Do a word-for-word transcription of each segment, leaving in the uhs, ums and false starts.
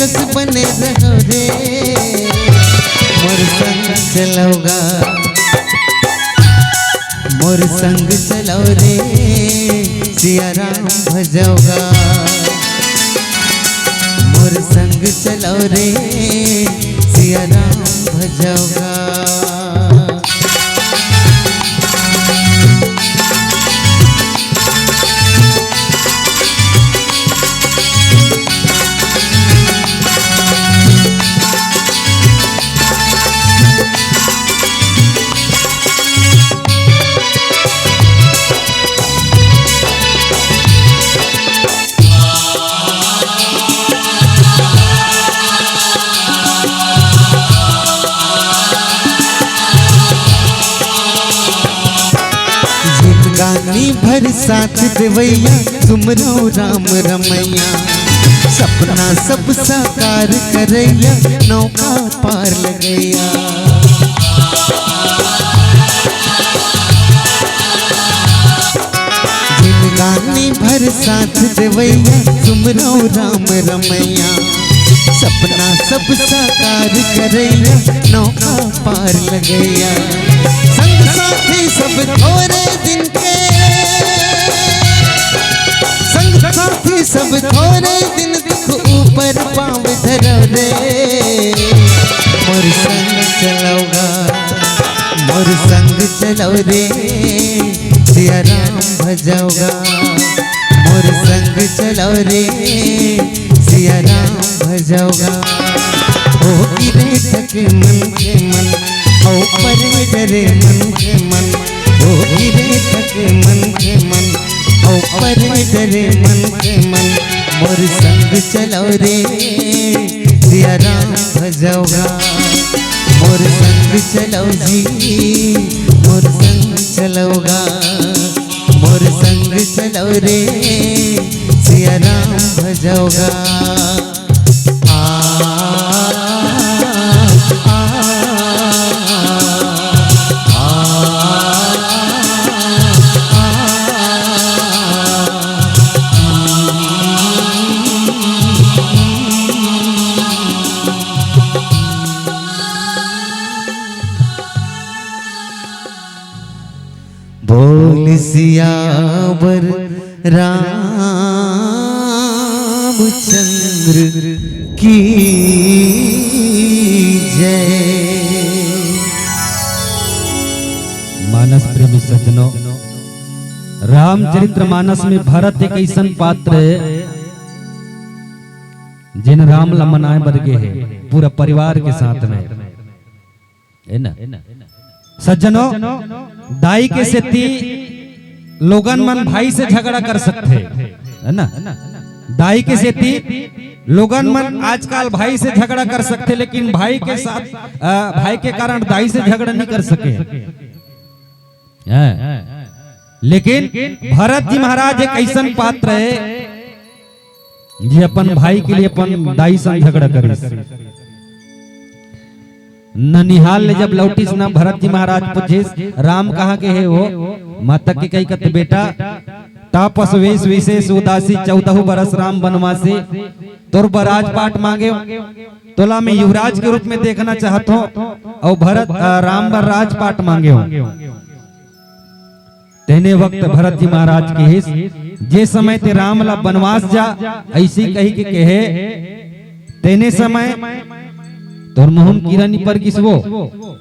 कस बने रहो रे, मोर संग चलव गा, मोर संग चलव रे, सिया राम भजव गा, मोर संग चलव रे, सिया राम भजव गा। जिनगानी भर साथ देवैया, सुमरव राम रमैया। सपना सब साकार करैया, नौका पार लगैया। जिनगानी भर साथ देवैया, सुमरव राम रमैया। सपना सब साकार करैया, नौका पार लगैया। संग साथी सब थोरे दिन के, संग साथी सब थोरे दिन, दुख ऊपर पाँव धरव रे। मोर संग चलव गा, मोर संग चलव रे, सिया राम भजव गा। मोर संग चलव रे, सिया राम भजव गा। ओ गिरे थके मन के मन, ओ परे डरे मन के मन, ओ गिरे थके मन के मन, ओ परे डरे मन के मन। मोर संग चलव रे, सिया राम भजव गा। मोर संग चलव जी, मोर संग चलव गा। मोर संग चलव रे, सिया राम भजव गा। आ, आ, आ, आ। बोल सियावर रामचंद्र की जय। मानस प्रेमी सज्जनों, रामचरित्र मानस में भरत एक ऐसन पात्र है, जिन राम ला मनाए बर गे हे पूरा परिवार के साथ में, है ना? सज्जनों, दाई के सेती लोगन मन भाई से झगड़ा कर सकथे, है ना? दाई के सेती लोगन मन आजकल भाई से झगड़ा कर सकथे, लेकिन भाई के साथ, अ, भाई के कारण दाई से झगड़ा नहीं कर सके। हैं? लेकिन भरत जी महाराज एक ऐसन पात्र है, जे अपन भाई के लिए अपन दाई संग झगड़ा करिस। ननिहाल ले जब लौटिस न, भरत जी महाराज पूछिस, "राम कहाँ के हे हो?" माता कैकई कथे, "बेटा, तापस वेश विशेष उदासी, चौदह बरस राम बनवासी, तोर बर राजपाट मांगे हो, तोला मैं युवराज के रूप में देखना चाहत हो, और भरत, अ, राम बर राजपाट मांगे हो।" तेने वक्त भरत जी महाराज किहिस, "जे समय ते राम ला बनवास जा," ऐसी कही के कहे, तेने समय तोर मुँह म कीरा निपर गिस वो,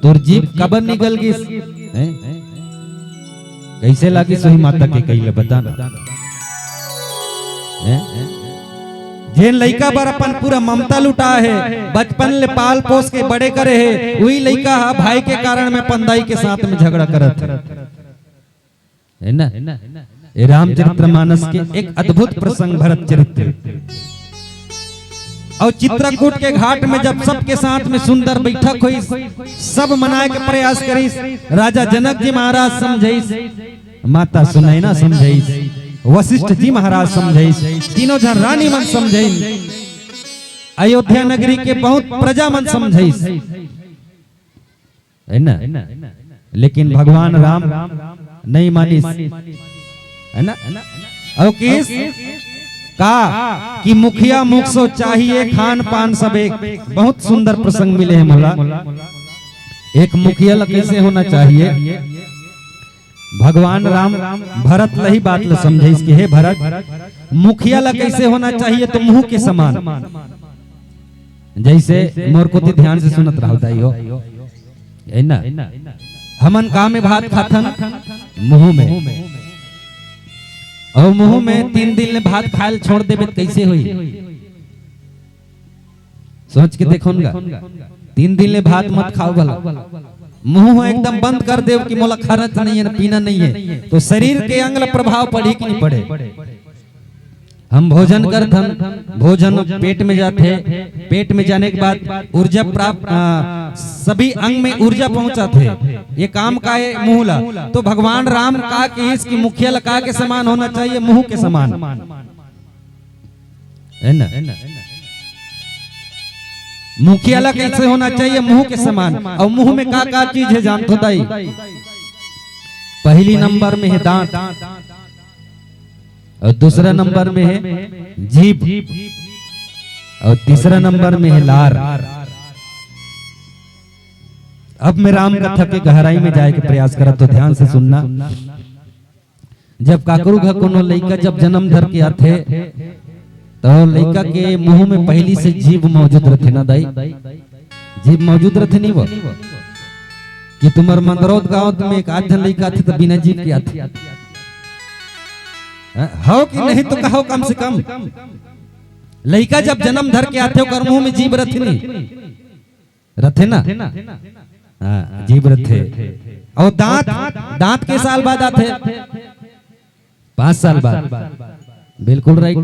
तोर जीभ काबर निगल गिस? हैं? कैसे लागिस वही माता कैकई ल बता ना। हैं? जेन लइका बर अपन पूरा ममता लुटा हे, बचपन ले पाल पोस के बड़े करे हे, उही लइका ह भाई के कारण में अपन दाई के साथ में झगड़ा करत हे। है ना? ये रामचरित्र मानस के एक अद्भुत प्रसंग भरत चरित्र। और चित्रकूट के घाट में जब सबके साथ में सुंदर बैठक होइस, सब मनाए के प्रयास करिस, राजा जनक जी महाराज समझाइस, माता सुनैना समझाइस, वशिष्ठ जी महाराज समझाइस, तीनों झन रानी मन समझाइन, अयोध्या नगरी के बहुत प्रजा मन समझाइस। है ना? लेकिन भगवान राम नहीं मानिस, है ना? और किस का कि मुखिया मुख सो चाहिए, खान पान सब एक। बहुत सुंदर प्रसंग मिले हे मोला। एक मुखिया ला कैसे होना चाहिए? भगवान राम भरत ला ही बात ला समझाइस कि हे भरत, मुखिया ला कैसे होना चाहिए? तो मुंह के समान। जैसे मोर कोती ध्यान से सुनत रहो दाई हो, है ना? हमन का में भात खाथन? मुंह में। अउ मुंह में तीन दिन ले भात खायल छोड़ देबे त कैसे होई? सोच के देखो ना, तीन दिन ले भात मत खाओ भला, मुंह ह एकदम बंद कर देव कि मोला खाना नहीं है, पीना नहीं है, तो शरीर के अंग ला प्रभाव पड़ी कि नहीं पड़े? हम भोजन करथन, भोजन पेट में जाथे, पेट में जाने के बाद ऊर्जा प्राप्त, आ, सभी अंग में ऊर्जा पहुंचाथे। ये काम का है मुंह ला। तो भगवान राम का कहिस कि मुखिया ला का के समान होना चाहिए? मुंह के समान, है ना? मुखिया ला कैसे होना चाहिए? मुंह के समान। अउ मुंह में का का चीज है जानथो दाई? पहली नंबर में है दांत, अउ दूसरा नंबर में है जीभ, अउ तीसरा नंबर में है लार। अब मैं राम कथा के गहराई में जाए के प्रयास करत, तो ध्यान से सुनना। जब काकरू घर कोनो लइका जब जन्म धर के आथे, तो लइका के मुंह में पहली से जीभ मौजूद रथे ना दाई? जीभ मौजूद रथे नहीं वो? कि तुम्हर मंदरौत गांव में एक आध झन लइका आथे तो बिना जीभ के आथे। हैं? हो कि नहीं तो कहो कम से कम। लइका जब जन्म धर के आथे ओकर मुंह में जीभ रथे नहीं? रथे ना? हाँ, जीभ रथे। अउ दांत, दांत के साल बाद आथे? पांच साल बाद। बिल्कुल राइट,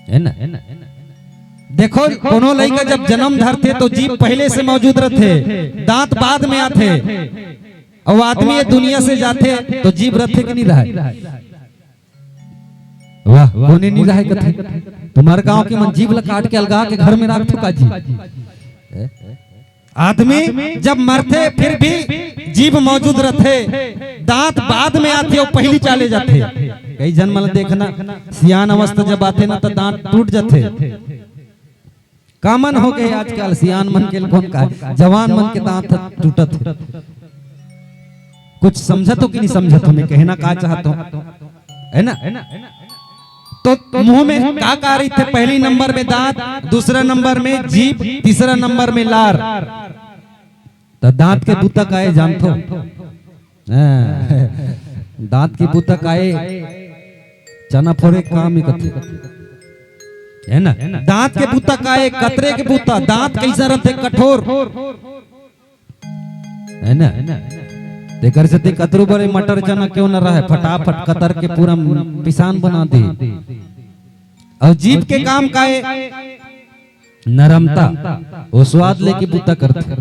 है ना? देखो, कोनो लइका जब जन्म धरथे तो जीभ पहले से मौजूद रथे, दांत बाद में आथे, अउ आदमी ये दुनिया से जाथे तो जीभ रथे कि नहीं रहे? वाह, कोने नहीं रहे कथे। तुम्हर गांव के मन जीभ ला काट के अलगा के घर में राखथो का जी? आदमी जब मरथे फिर भी जीभ मौजूद रथे, दांत बाद में आथे अउ पहली चाले जाथे। कई झन मन देखना, सियान अवस्था जब आथे ना तो दांत टूट जाथे। कॉमन हो गए आजकल सियान मन के, कौन का जवान मन के दांत टूटत हे। कुछ समझत हो कि नहीं समझत हो मैं कहना का चाहत हूं, है ना? तो मुंह में का का रहिथे? पहली नंबर में दांत, दूसरा नंबर में जीभ, तीसरा नंबर में लार। तो दांत के बुता का ए जानथो? हाँ। दांत के बुता का ए? चना फोरे काम ही कथे, है ना? दांत के बुता का ए? कतरे के बुता। दांत कैसा रथे? कठोर, है ना? तेकर से ते कतरू बड़े मटर चना क्यों न रहे, फटाफट कतर के पूरा पिसान बना दे। अउ जीभ के काम का ए? नरमता, वो स्वाद लेके बुता करथे।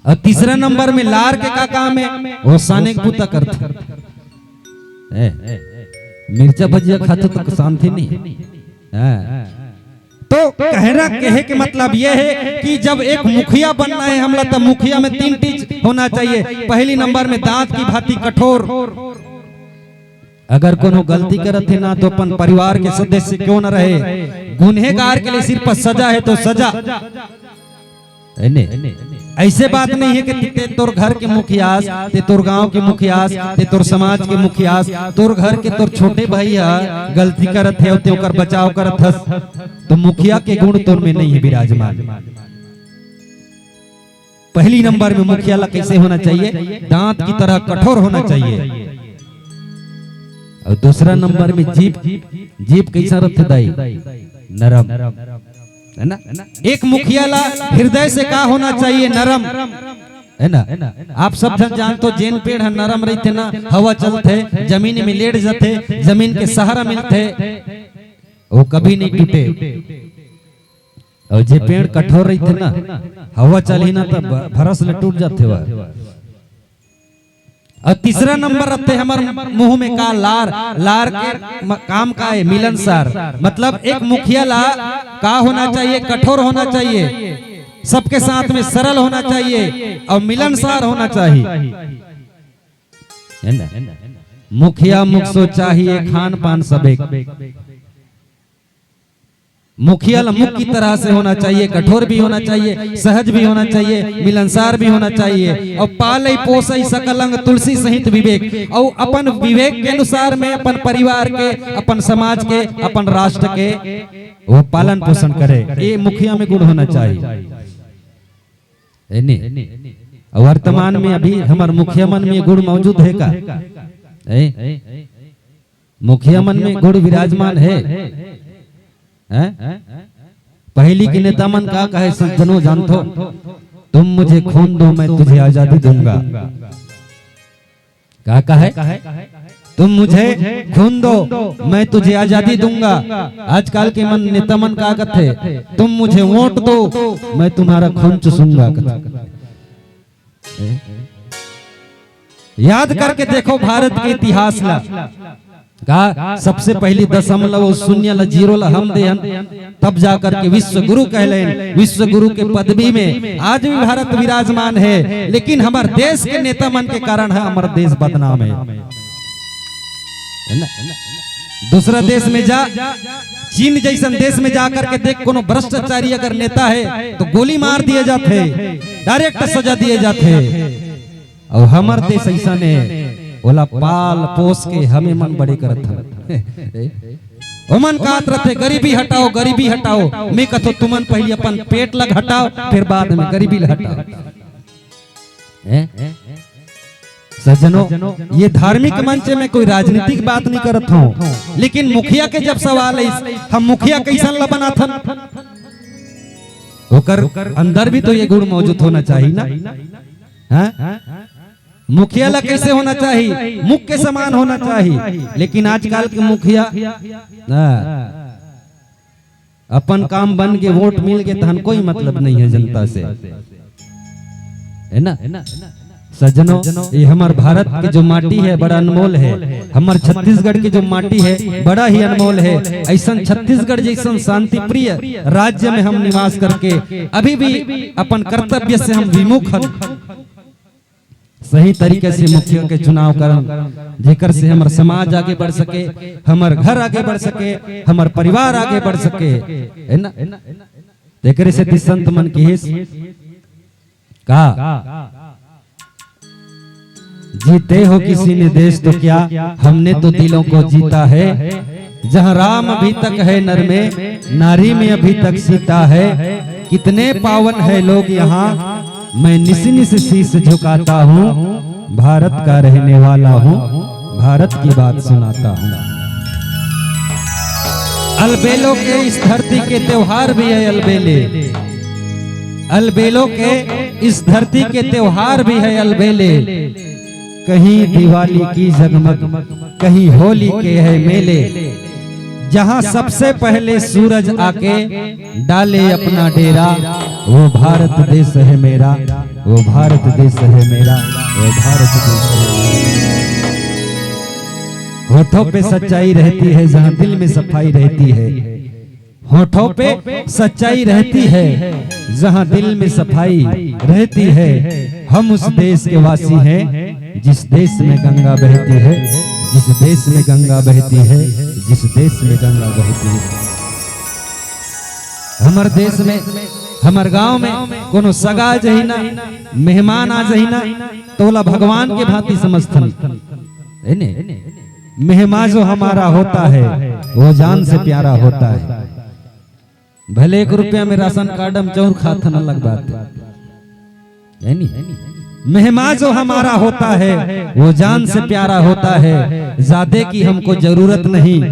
अउ तीसरा नंबर में लार के का काम ए? वो साने के बुता करथे। ए, मिर्चा भजिया खाथे तो शांति नहीं। हाँ। तो कहना, कहे के मतलब ये है कि जब एक मुखिया बनना है हमला, तो मुखिया में तीन चीज होना चाहिए। पहली नंबर में दांत की भांति कठोर। अगर कोनो गलती करत हे ना, तो अपन परिवार के सदस्य क्यों न रहे, गुनहगार के लिए सिर्फ सजा है तो सजा। है ने? ऐसे बात नहीं है कि ते तोर घर के मुखियास, ते तोर गांव के मुखियास, ते तोर समाज के मुखियास, तोर घर के तोर छोटे भाई ह गलती करत हे, ते ओकर बचाव करत हस, तो मुखिया के गुण तोर में नहीं है विराजमान। पहली नंबर में मुखिया ला कैसे होना चाहिए? दांत की तरह कठोर होना चाहिए। अउ दूसरा नंबर में जीभ, जीभ कैसा रथे दाई? नरम, है ना? एक मुखिया ला हृदय से का होना चाहिए? नरम, है ना? आप सब झन जानथो, जेन पेड़ ह नरम रहिथे ना, हवा चलथे, जमीन में लेट जाथे, जमीन के सहारा मिलथे, वो कभी नहीं टूटे। अउ जे पेड़ कठोर रहिथे ना, हवा चलही ना, त ब-, भरस ले टूट जाथे वह। अउ तीसरा नंबर रथे हमर मुंह में का? लार। लार के म-, काम का है? मिलनसार। मतलब एक मुखिया ला का होना चाहिए? कठोर होना चाहिए, सबके साथ में सरल होना चाहिए अउ मिलनसार होना चाहिए, है ना? मुखिया मुख सो चाहिए, खान पान सबेक। मुखिया ला मुख की तरह से होना चाहिए, कठोर भी होना चाहिए, सहज भी होना चाहिए, मिलनसार भी होना चाहिए। और पालई पोसई सकल अंग तुलसी सहित विवेक, और अपन विवेक के अनुसार में अपन परिवार के, अपन समाज के, अपन राष्ट्र के वो पालन पोषण करे। ये मुखिया में गुण होना चाहिए, है नी? और वर्तमान में अभी हमर मुखिया मन में गुण मौजूद है का? है? मुखिया मन में गुण विराजमान है, हैं? पहली के नेता मन का कहे, सज्जनों जानथो, "तुम मुझे खून दो, मैं तुझे आजादी दूंगा।" का कहे? "तुम मुझे खून दो, मैं तुझे आजादी दूंगा।" आजकल के मन, नेता मन का कथे, "तुम मुझे वोट दो, मैं तुम्हारा खून चूसूंगा।" कथे। याद करके देखो भारत के इतिहास ला, का सबसे पहली दशमलव शून्य ला, जीरो ला हम दे हन, तब जा करके विश्व गुरु कहलेन। विश्व गुरु के पदवी में आज भी भारत विराजमान है, लेकिन हमर देश के नेता मन के कारण है हमर देश बदनाम है, है ना? दूसरा देश में जा, चीन जैसन देश में जा करके देख, कोनो भ्रष्टाचारी अगर नेता है तो गोली मार दिए जाते, डायरेक्ट सजा दिए जाते। और हमर देश ऐसा ने, ओला पाल पोस के हमें मन बड़े करत हन। ओमन कात रहते, "गरीबी हटाओ, गरीबी हटाओ।" मैं कथो, "तुमन पहले अपन पेट ला हटाओ, फिर बाद में गरीबी ला हटाओ।" हैं? सज्जनों, ये धार्मिक मंच में कोई राजनीतिक बात नहीं करत हूँ, लेकिन मुखिया के जब सवाल है, हम मुखिया कैसन ला बनाथन, ओकर अंदर भी तो ये गुण मौजूद होना चाहिए ना। हैं? मुखिया ला कैसे होना चाहिए? मुख के समान होना चाहिए। लेकिन आजकल के मुखिया, हाँ, अपन काम बन के वोट मिल के तहन कोई मतलब नहीं है जनता से, है ना? सज्जनों, ये हमर भारत के जो माटी है, बड़ा अनमोल है। हमर छत्तीसगढ़ के जो माटी है, बड़ा ही अनमोल है। ऐसन छत्तीसगढ़ जैसन शांति प्रिय राज्य में हम निवास करके अभी भी अपन कर्तव्य से हम विमुख हन। सही तरीके से मुखिया के चुनाव करन, जेकर से हमर समाज आगे बढ़ सके, हमर घर आगे बढ़ सके, हमर परिवार आगे बढ़ सके, है ना? तेकरे से संत मन किहिस का, "जीते हो किसी ने देश तो क्या, हमने तो दिलों को जीता है। जहाँ राम अभी तक है नर में, नारी में अभी तक सीता है। कितने पावन है लोग यहाँ, मैं निस निस शीश झुकाता हूँ। भारत का रहने वाला हूँ, भारत की बात सुनाता हूँ।" अलबेलों के इस धरती के त्योहार भी है अलबेले, अलबेलों के इस धरती के त्योहार भी है अलबेले। कहीं दिवाली की जगमग, कहीं होली के है मेले। जहाँ सबसे पहले सूरज आके डाले अपना डेरा, वो भारत देश है मेरा, वो भारत देश है मेरा, वो भारत देश है मेरा। होठों पे सच्चाई रहती है, जहाँ दिल में सफाई रहती है। होठों पे सच्चाई रहती है, जहाँ दिल में सफाई रहती है। हम उस देश के वासी हैं, जिस देश में गंगा बहती है, जिस देश में गंगा बहती है, जिस देश में गंगा बहती है। हमर देश में, हमर गांव में कोनो सगा आ जही ना, मेहमान आ जही ना, तो ओला भगवान के भांति समझथन, है ने? मेहमान जो हमारा होता है, वो जान से प्यारा होता है। भले एक रुपया में राशन कार्ड हम चाउर खात हन, अलग बात है, है नी? मेहमान जो हमारा होता है, वो जान से प्यारा होता है। ज्यादा की हमको जरूरत नहीं,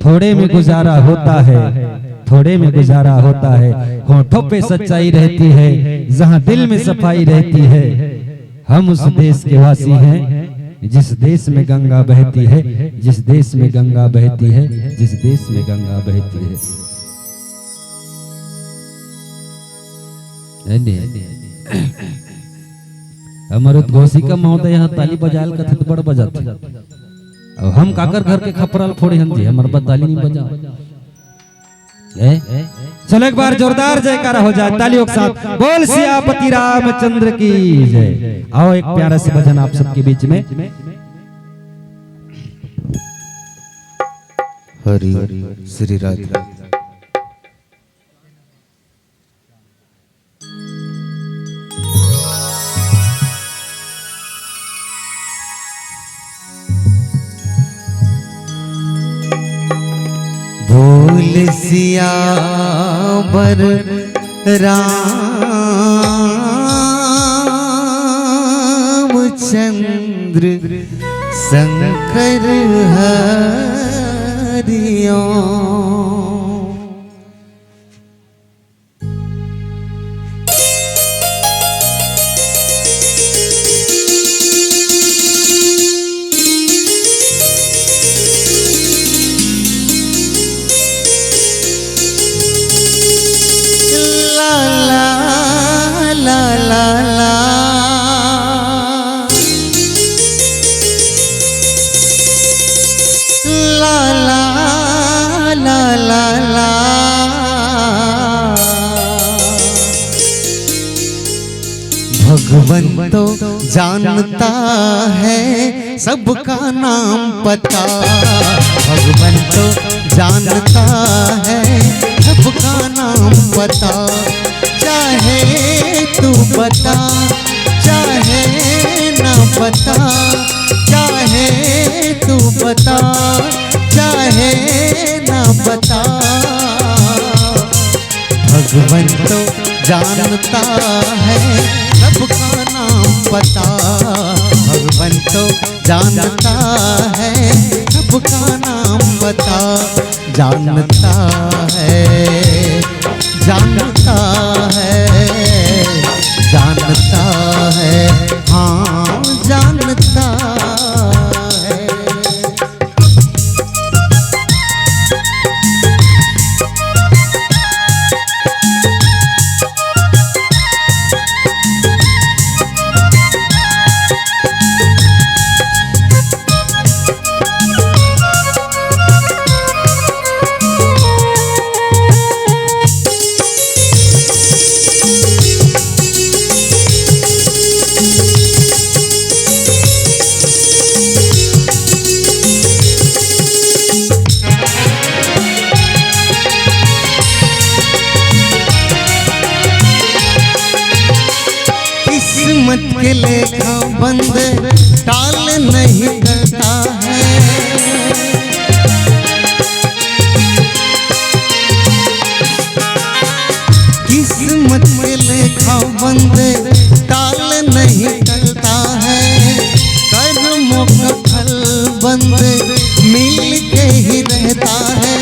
थोड़े में गुजारा होता है, थोड़े में गुजारा होता है। होठों पे सच्चाई रहती है, जहाँ दिल में सफाई रहती है। हम उस देश के वासी हैं, जिस देश में गंगा बहती है, जिस देश में गंगा बहती है, जिस देश में गंगा बहती है। है ने? हमर उद्घोषिका महोदय यहाँ ताली बजायल कथे त बड़ बजाथे। अब हम काकर घर के खपरा ल फोड़े हन जी, हमर बर ताली नहीं बजा। ए? चलो एक बार जोरदार जयकारा हो जाए तालियों के साथ। बोल सियापति रामचंद्र की जय। आओ एक प्यारा सा भजन आप सबके बीच में। हरि श्री राधे। बोल सियावर रामचंद्र शंकर हरिओम। ला ला ला ला ला। ला ला ला ला ला। भगवंतो जानता है सबका नाम पता। भगवंतो जानता है सबका नाम पता। चाहे तू बता, चाहे ना बता, चाहे तू बता, चाहे ना बता, भगवंतो जानता है सबका नाम पता। भगवंतो जानता है सबका नाम पता। जानता है, जानता है, जानता है, हाँ जानता है। किस्मत के लेखा बंद टाल नहीं करता है। किस्मत के लेखा बंद टाल नहीं करता है। कर्मों का फल बंद मिल के ही रहता है।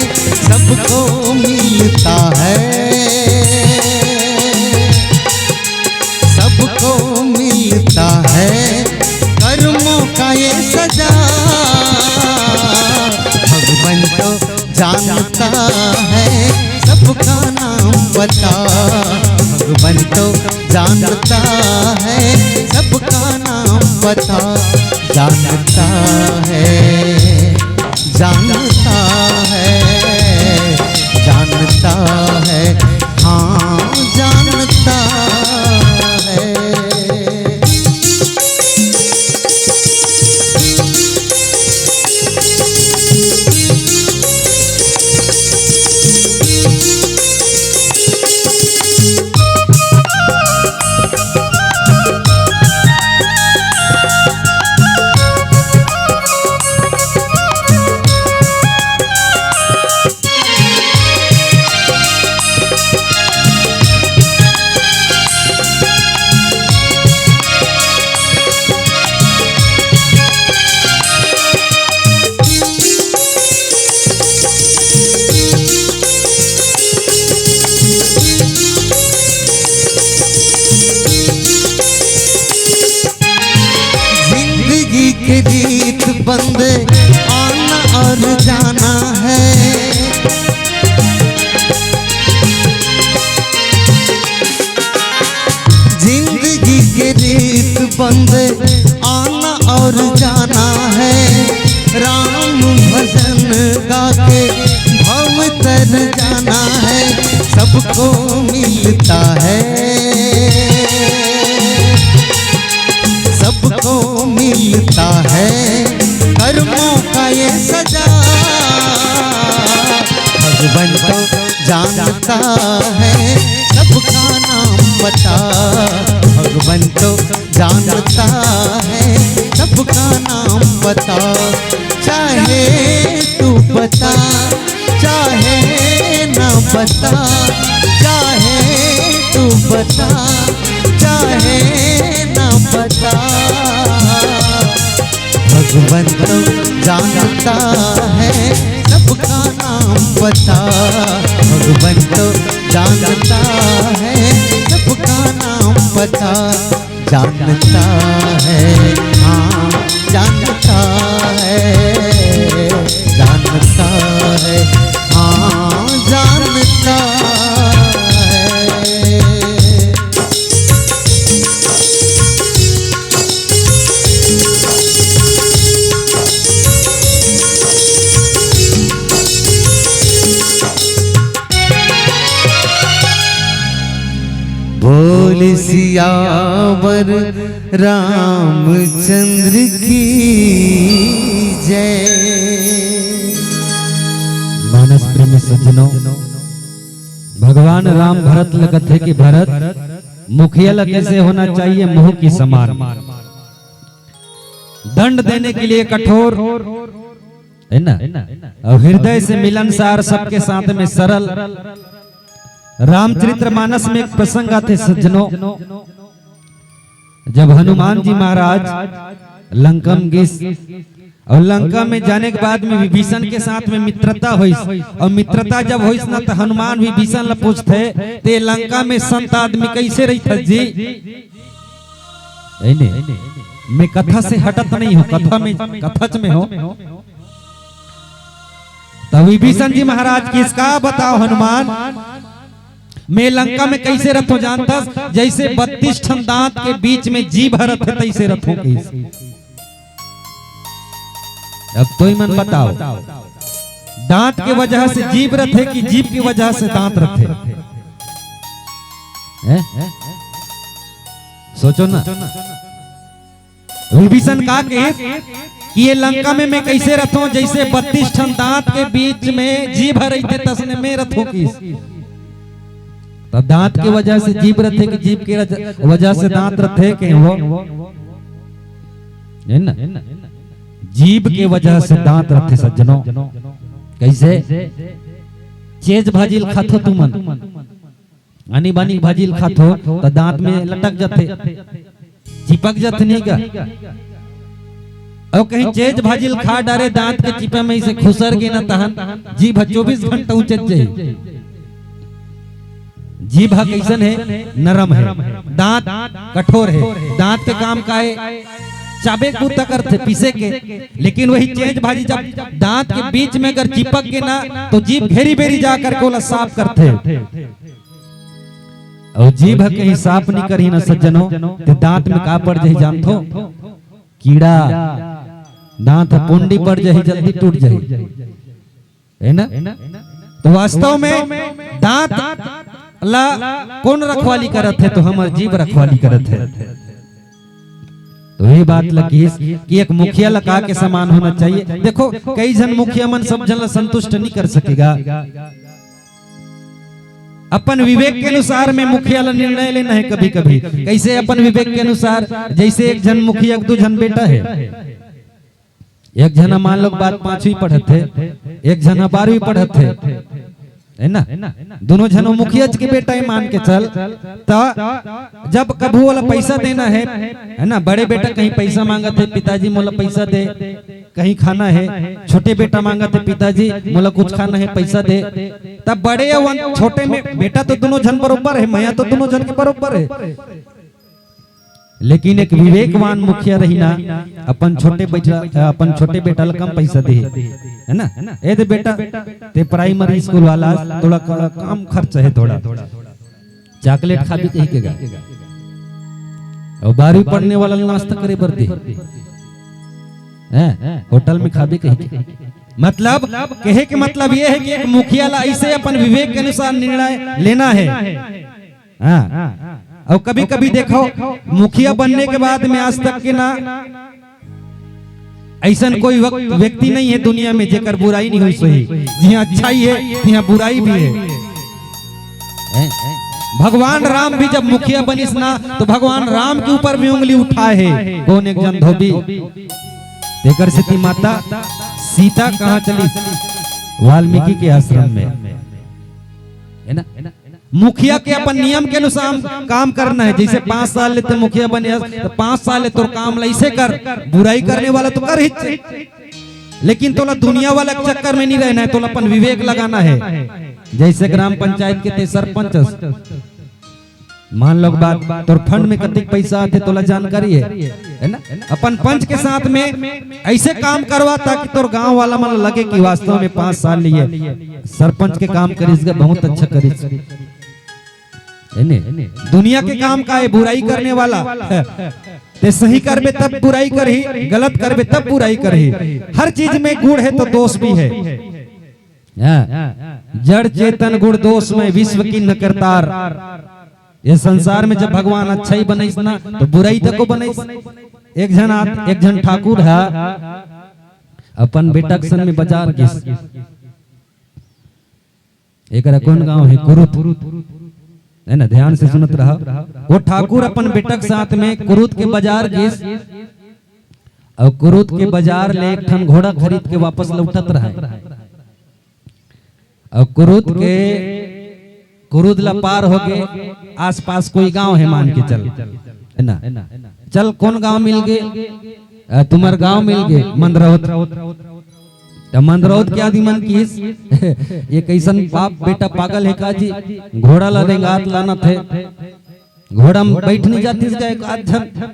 सबको मिलता है, सबको मिलता है कर्मों का ये सजा। भगवंतो जानता है सबका नाम पता। भगवंतो जानता है सबका नाम पता। जानता है, जानता है, जानता है, हाँ जानता है। जिंदगी के रीत बंद आना और जाना है। जिंदगी के रीत बंद आना और जाना है। राम भजन गा के भव तर जाना है। सबको मिलता है, सबको मिलता है कर्मों का ये सजा। तो जानता है सबका नाम बता, भगवान तो जानता है सबका नाम बता। चाहे तू बता, चाहे ना बता, चाहे तू बता, चाहे ना बता, भगवान तो जानता है सबका नाम बता, भगवान तो जानता है सबका नाम बता। जानता है, हाँ, जानता है, जानता है, हाँ, जानता है। बोल सियावर रामचंद्र की जय। मानस प्रेमी सज्जनों, भगवान राम भरत ल कथे कि भरत, मुखिया ल कैसे होना चाहिए? मोह की समान। दंड देने के लिए कठोर, है ना, और हृदय से मिलनसार, सबके साथ में सरल। रामचरित्र मानस में एक प्रसंग आथे सज्जनों, जब हनुमान जी महाराज लंका में गिस और लंका में जाने के बाद में विभीषण के साथ में मित्रता होइस, और मित्रता जब होइस ना, तो हनुमान विभीषण ला पूछथे, "ते लंका में संत आदमी कैसे रहिथस जी?" एने, मैं कथा से हटत नहीं हूँ, कथा में, कथच में हूँ। तब विभीषण जी महाराज किहिस, "का बताओ हनुमान, मैं लंका में कैसे रथों जानथस, जैसे बत्तीस ठन दांत के बीच में जीभ रथे तैसे रथों," कहिस। अब तुमन बताओ, दांत के वजह से जीभ रथे कि जीभ के वजह से दांत रथे? हैं? सोचो ना। विभीषण का कहिस कि ये लंका में मैं कैसे रथों, जैसे बत्तीस ठन दांत के बीच में जीभ रहिथे, तसने में रथों कहिस। तो दांत के वजह से जीभ रथे कि जीभ के रज-, वजह से दांत रथे के वो? है ना? जीभ के वजह से दांत रथे सज्जनों। कैसे? चेज भाजी ल खाथो तुमन, आनी बानी भाजी ल खाथो, तो दांत में लटक जाथे, चिपक जाथे नहीं का? और कहीं चेज भाजी ल खा डारे, दांत के चिपा में इसे खुसर गे ना, तहन जीभ चौबीस घंटा उचट जाही। जीभ कैसन है? नरम है। दांत कठोर है। दांत के काम का है? चाबे के बूता करथे, पीसे के। लेकिन वही चेज भाजी जब दांत के बीच में अगर चिपक गे ना, तो जीभ घेरी बेरी जा करके ओला साफ करथे। और जीभ कहीं साफ नहीं करही ना सज्जनों, तो दांत में का पड़ जाही जानथो? कीड़ा। दांत ह पुंडी पड़ जाही, जल्दी टूट जाही, है ना? तो वास्तव में दांत ला कौन रखवाली करत है? तो हमर जीभ रखवाली करत है। तो ये बात लगिस कि एक मुखिया ला का के समान होना चाहिए। देखो, कई झन मुखिया मन सब झन ला संतुष्ट नहीं कर सकेगा। अपन विवेक के अनुसार में मुखिया ला निर्णय लेना है। कभी कभी कैसे अपन विवेक के अनुसार, जैसे एक झन मुखिया के दू झन बेटा है, एक झन ह मान लो बात पांचवी पढ़त हे, एक झन ह बारहवीं पढ़त हे, है ना? दोनों झन मुखिया के बेटा ही मान के चल। त जब कभू ओला पैसा देना है, है ना, बड़े बेटा कहीं पैसा मांगत हे, "पिताजी मोला पैसा दे, कहीं खाना है।" छोटे बेटा मांगत हे, "पिताजी मोला कुछ खाना है, पैसा दे।" तब बड़े अउ छोटे में बेटा तो दोनों झन बरोबर है, मया तो दोनों झन के बरोबर है। लेकिन एक विवेकवान मुखिया रही ना, अपन छोटे बेटा, अपन छोटे बेटा ला कम पैसा दे, है ना? "ए दे बेटा, ते प्राइमरी स्कूल वाला, थोड़ा क-, कम खर्च है, थोड़ा चॉकलेट खाबे कही के गा, और बारहवीं पढ़ने वाला ला नाश्ता करे बर दे, हैं? होटल में खाबे कही के।" मतलब, कहे के मतलब ये है कि एक मुखिया ला ऐसे अपन विवेक के अनुसार निर्णय लेना है। हाँ। और कभी-कभी देखो, मुखिया बनने के बाद में आज तक के ना ऐसन कोई वक-, व्यक्ति नहीं है दुनिया में जेकर बुराई नहीं होइस होही। जिहाँ अच्छाई है, तिहाँ बुराई भी है। हैं? भगवान राम भी जब मुखिया बनिस ना, तो भगवान राम के ऊपर भी उंगली उठाए है कौन एक झन धोबी। तेकर सेती माता सीता कहाँ चलिस? वाल्मीकि के आश्रम में, है ना? मुखिया के अपन नियम के अनुसार काम करना है। जैसे पाँच साल ले ते मुखिया बने हस, तो पाँच साल ले तोर काम ल ऐसे कर, बुराई करने वाला तो कर ही, लेकिन तोला दुनिया वाला के चक्कर में नहीं रहना है, तोला अपन विवेक लगाना है। जैसे ग्राम पंचायत के ते सरपंच हस, मान लो बात, तोर फंड में कतिक पैसा आथे, तोला जानकारी है, है ना? अपन पंच के साथ में ऐसे काम करवा ताकि तोर गांव वाला मन लगे कि वास्तव में पाँच साल लिए सरपंच के काम करिस गे, बहुत अच्छा करिस, है ने? दुनिया के काम का है बुराई करने वाला? ते सही करबे तब बुराई करही, गलत करबे तब बुराई करही। हर चीज में गुण है तो दोष भी है। हाँ। जड़ चेतन गुण दोष में विश्व किन्ह करतार। ये संसार में जब भगवान अच्छा ही बनइस ना, तो बुराई तको बनइस। एक झन आत-, एक झन ठाकुर है, अपन बेटा के संग में बाजार गिस। एकरा कौन गांव है? कुरुद, है ना? ध्यान से सुनत रहा। वो ठाकुर अपन बेटा के साथ में कुरुद के बाजार गिस, और कुरुद के बाजार ले एक ठन घोड़ा खरीद के वापस लौटत रहा। और कुरुद के, कुरुद ला पार हो गए, आसपास कोई गांव है मान के चल, है ना? चल, कौन गांव मिल गए? "अ, तुम्हार गांव मिल गए, मंदरौत।" त मंदरौत के आदमी मन किहिस, "ये कैसन बाप बेटा पागल है का जी? घोड़ा ला रेंगात लानत है, घोड़ा में बैठ नहीं जातिस का एक आध झन।"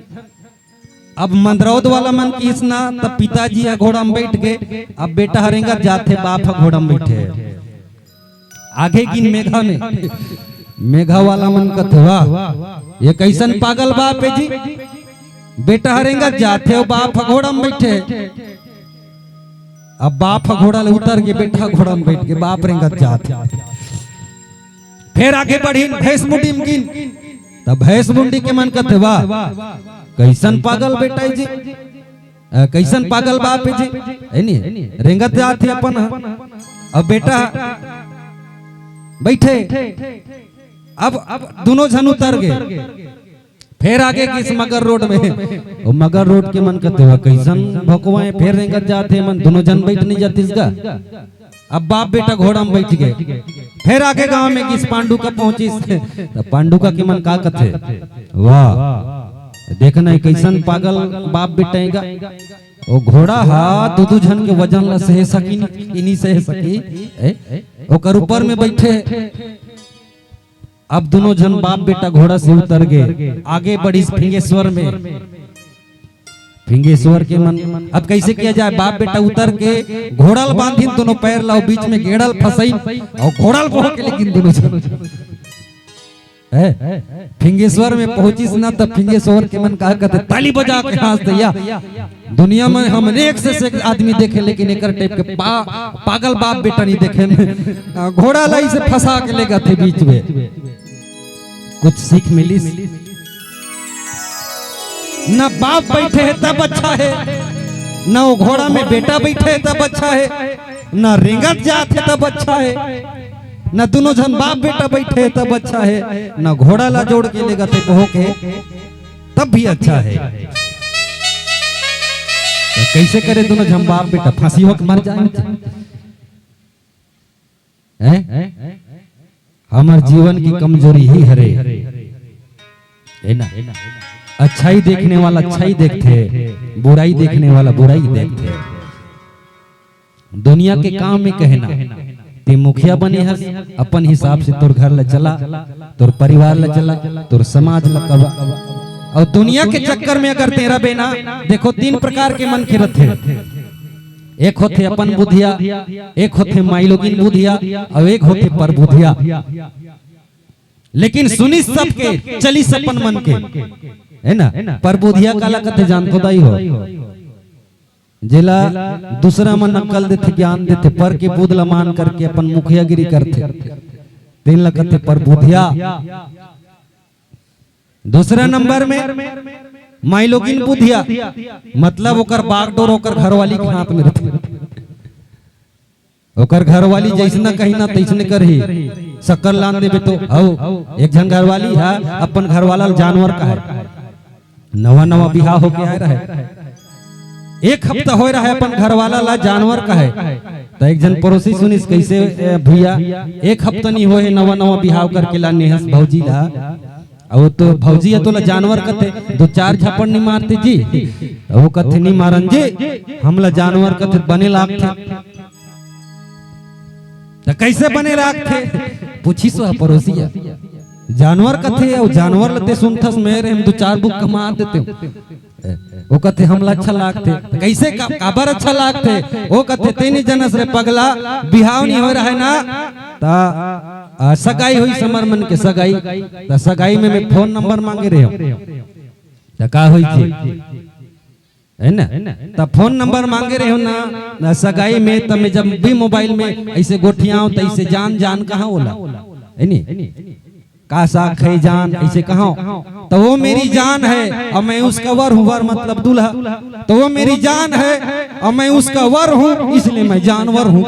अब मंदरौत वाला मन किहिस ना, तब पिताजी ह घोड़ा में बैठ के, अब बेटा ह रेंगत जाथे, बाप ह घोड़ा में बैठे। आगे गिन मेघा में, मेघा वाला मन कथे, "वाह, ये कैसन पागल बाप है जी? बेटा ह रेंगत जाथे, अउ बाप ह घोड़ा में बैठे।" अब बाप ह घोड़ा ले उतर के, बेटा घोड़ा में बैठ के, बाप रेंगत जाथे। फिर आगे बढ़िन, भैंस मुंडी में गिन, तब भैंस मुंडी के मन कथे, "वाह, कैसन पागल बेटा है जी, अ, कैसन पागल बाप है जी, है नी? रेंगत जात है अपन ह।" अब बेटा बैठे, अब, अब दोनों झन उतर गए। फिर आगे गिस मगर रोड में, वो मगर रोड के मन कथे, "वाह, कैसन भोकवा है, फिर रेंगत जात है मन, दोनों झन बैठ नहीं जातिस गा।" अब बाप बेटा घोड़ा में बैठ गए। फिर आगे गांव में गिस पांडुका पहुंचिस, तो पांडुका के मन का कथे, "वाह, देखना है कैसन पागल बाप बेटा है गा। वो घोड़ा हा दू दू झन के वजन ला सहे सकी, कि नहीं सहे सकी, ए? ओकर ऊपर में बैठे।" अब दोनों झन बाप बेटा घोड़ा से उतर गए, आगे बढ़िस फिंगेश्वर में। फिंगेश्वर के मन, अब कैसे किया जाए? बाप बेटा उतर के घोड़ा ल बांधिन, दोनों पैर ला बीच में गेड़ल फंसई और घोड़ा ल बोह के लेकिन दोनों झन, है, फिंगेश्वर में पहुंचिस ना, तब फिंगेश्वर के मन का कहते, "ताली बजा के हंस दैया।" दुनिया में हमन एक से एक आदमी देखे, लेकिन एकर टाइप के पा-, पागल बाप बेटा नहीं देखे। घोड़ा लाई से फंसा के ले गए थे बीच में। कुछ सीख मिलिस। न बाप बैठे है तब अच्छा है, न वो घोड़ा में बेटा बैठे है तब अच्छा है, न रेंगत जात है तब अच्छा है, न दोनों झन बाप बेटा बैठे है तब अच्छा है, न घोड़ा ला जोड़ के ले गए थे कहो के तब भी अच्छा है। तो कैसे करे दोनों झन बाप बेटा? फांसी होके मर जाए, हैं? हमर जीवन की कमजोरी ही हरे, है ना? अच्छाई देखने वाला अच्छाई देखथे, बुराई देखने वाला बुराई देखथे। दुनिया के काम में कहना, ते मुखिया बने हस, अपन हिसाब से तोर घर ला चला, तोर परिवार ला चला, तोर समाज ला कबा। और दुनिया के चक्कर में अगर ते रबे ना, देखो, तीन प्रकार के मन के रथे। एक होथे अपन बुधिया, एक होथे माईलोगिन बुधिया, और एक होथे परबुधिया। लेकिन सुनिस सबके, चलिस अपन मन के, है ना? परबुधिया काला कथे जानथो दाई हो? जेला दूसरा मन अक्कल देथे, ज्ञान देथे, पर के बुध ल मान करके अपन मुखियागिरी करथे, तेन ल कथे परबुधिया। दूसरा नंबर में माई लोगिन बुधिया, मतलब ओकर बागडोर ओकर घरवाली के हाथ में रथे। ओकर घरवाली जैसना कही ना तैसने करही, शक्कर लान देबे तो। हौ, एक झन घरवाली हा अपन घरवाला ल जानवर कहे, नवा नवा बिहाव होके आए रहे, एक हफ्ता होए रहे अपन घरवाला ला जानवर कहे। त एक झन पड़ोसी सुनिस, "कैसे ए, भैया, एक हफ्ता नहीं होए हे नवा नवा बिहाव करके लाने हस भौजी ला, अउ तो भौजी ह तोला जानवर कथे, दो चार झापड़ नहीं मारते जी?" त वो कथे, "नहीं मारन जी, हमला जानवर कथे बने लागथे।" त कैसे बने लागथे? पूछिस वह पड़ोसिया। जानवर कथे, अउ जानवर ल ते सुनथस, मेरे हम दो चार बुक कमा देते हो। वो कथे, "हमला अच्छा लागथे।" त कैसे का-, काबर अच्छा लागथे? वो कथे, "तेनी जनस रे पगला, बिहाव नहीं हो रहा है ना, त, आ, सगाई होई समर मन के सगाई, त सगाई में मैं फोन नंबर मांगे रहे हो, त का होई जी?" है ना? त फोन नंबर मांगे रहे हो ना, ना सगाई में, त मैं जब भी मोबाइल में ऐसे गोठियाओ, त ऐसे जान, जान कहाँ होला? है नी? का साग खाई जान, ऐसे कहो। तो वो मेरी जान है और मैं उसका वर हूँ, वर मतलब दूल्हा। तो वो मेरी जान है और मैं उसका वर हूँ, इसलिए मैं जानवर हूँ।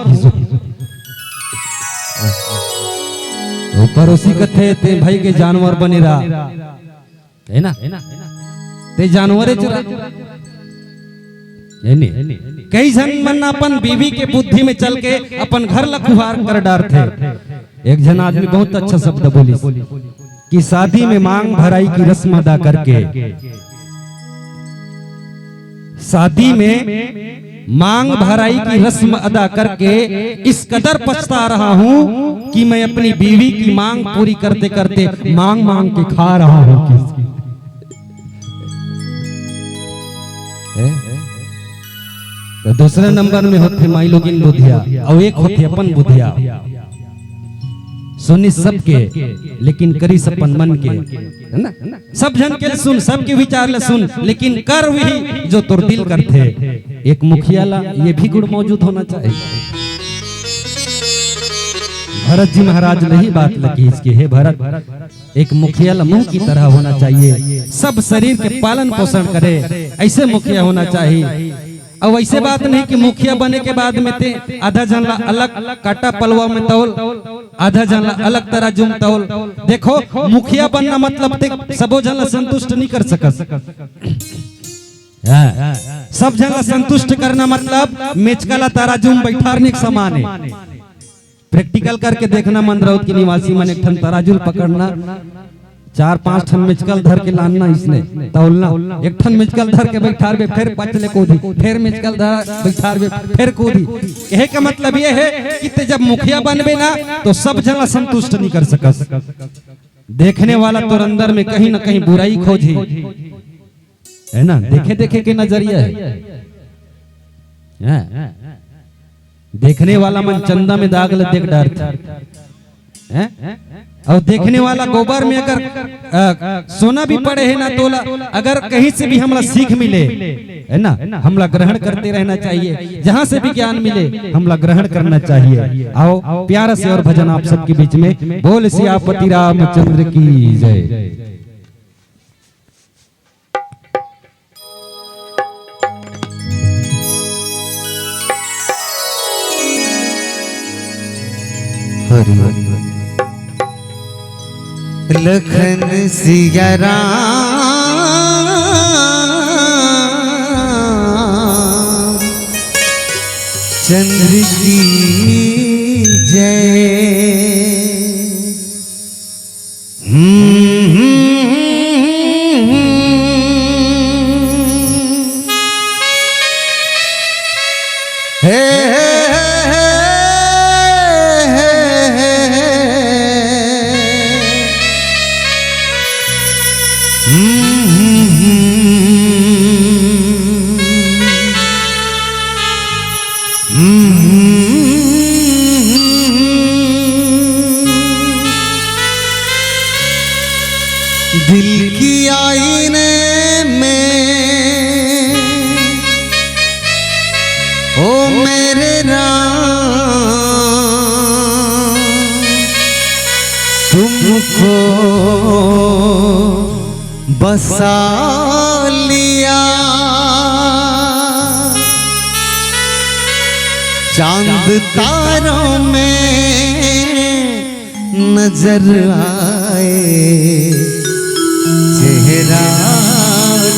वो पड़ोसी कथे, "ते भाई के जानवर बने रहा।" है ना? ते जानवरे चुरा। है नी? कई झन मन अपन बीवी के बुद्धि में चल के अपन घर ला खुवार कर डारथे। एक झन आदमी बहुत अच्छा शब्द बोलिस कि शादी में मांग भराई की रस्म अदा करके, शादी में मांग भराई की रस्म अदा करके इस कदर पछता रहा हूँ कि मैं अपनी बीवी की मांग पूरी करते करते मांग मांग के खा रहा हूँ। हैं? तो दूसरे नंबर में होथे माई लोगिन बुधिया, अउ एक होथे अपन बुधिया। सुनी सबके, लेकिन करिस अपन मन के, है ना? सब झन के सुन, सबके विचार ला सुन, लेकिन कर वही जो तोर दिल करथे। एक मुखिया ला ये भी गुण मौजूद होना चाहिए। भरत जी महाराज ल ही बात ल किहिस कि हे भरत, एक मुखिया ल मुंह की तरह होना चाहिए, सब शरीर के पालन पोषण करे, ऐसे मुखिया होना चाहिए। अब ऐसे बात नहीं कि मुखिया बने के बाद में ते आधा झन ला अलग काटा पलवा में तौल, आधा झन ला अलग तराजू में तौल। देखो, मुखिया बनना मतलब ते सबो झन ला संतुष्ट नहीं कर सकस। हाँ, सब झन ला संतुष्ट करना मतलब मेचका ला तराजू में बैठारने के समान है। प्रैक्टिकल करके देखना, मंदरौत के निवासी मन एक ठन तराजू ल पकड़ना, चार पांच ठन मेचका ल धर के लानना, इसने तौलना, एक ठन मेचका ल धर के बैठारबे, फिर पचले कूदी, फिर मेचका ल धर बैठारबे, फिर कूदी। कहे का मतलब ये है कि ते जब मुखिया बनबे ना, तो सब झन ला संतुष्ट नहीं कर सकस। देखने वाला तोर अंदर में कहीं ना कहीं बुराई खोजही, है ना? देखे देखे के नजरिया है, हैं? देखने वाला मन चंदा में दाग ल देख डारथे, हैं? अउ देखने वाला गोबर में अगर, अ, सोना भी पड़े है ना तोला, अगर कहीं से भी हमला सीख मिले, है ना, हमला ग्रहण करते रहना चाहिए। जहां से भी ज्ञान मिले, हमला ग्रहण करना चाहिए। आओ, प्यारा से और भजन आप सबके बीच में। बोल सियापति रामचंद्र की जय। हरि हरि। लखन सिया राम चंद्र की जय। हम्म, हम्म, हम्म, हम्म। हे, हे, हे। हम्म, हम्म, हम्म। दिल की आईने में, ओ मेरे राम, तुमको बसा लिया। चांद तारों में नजर आए चेहरा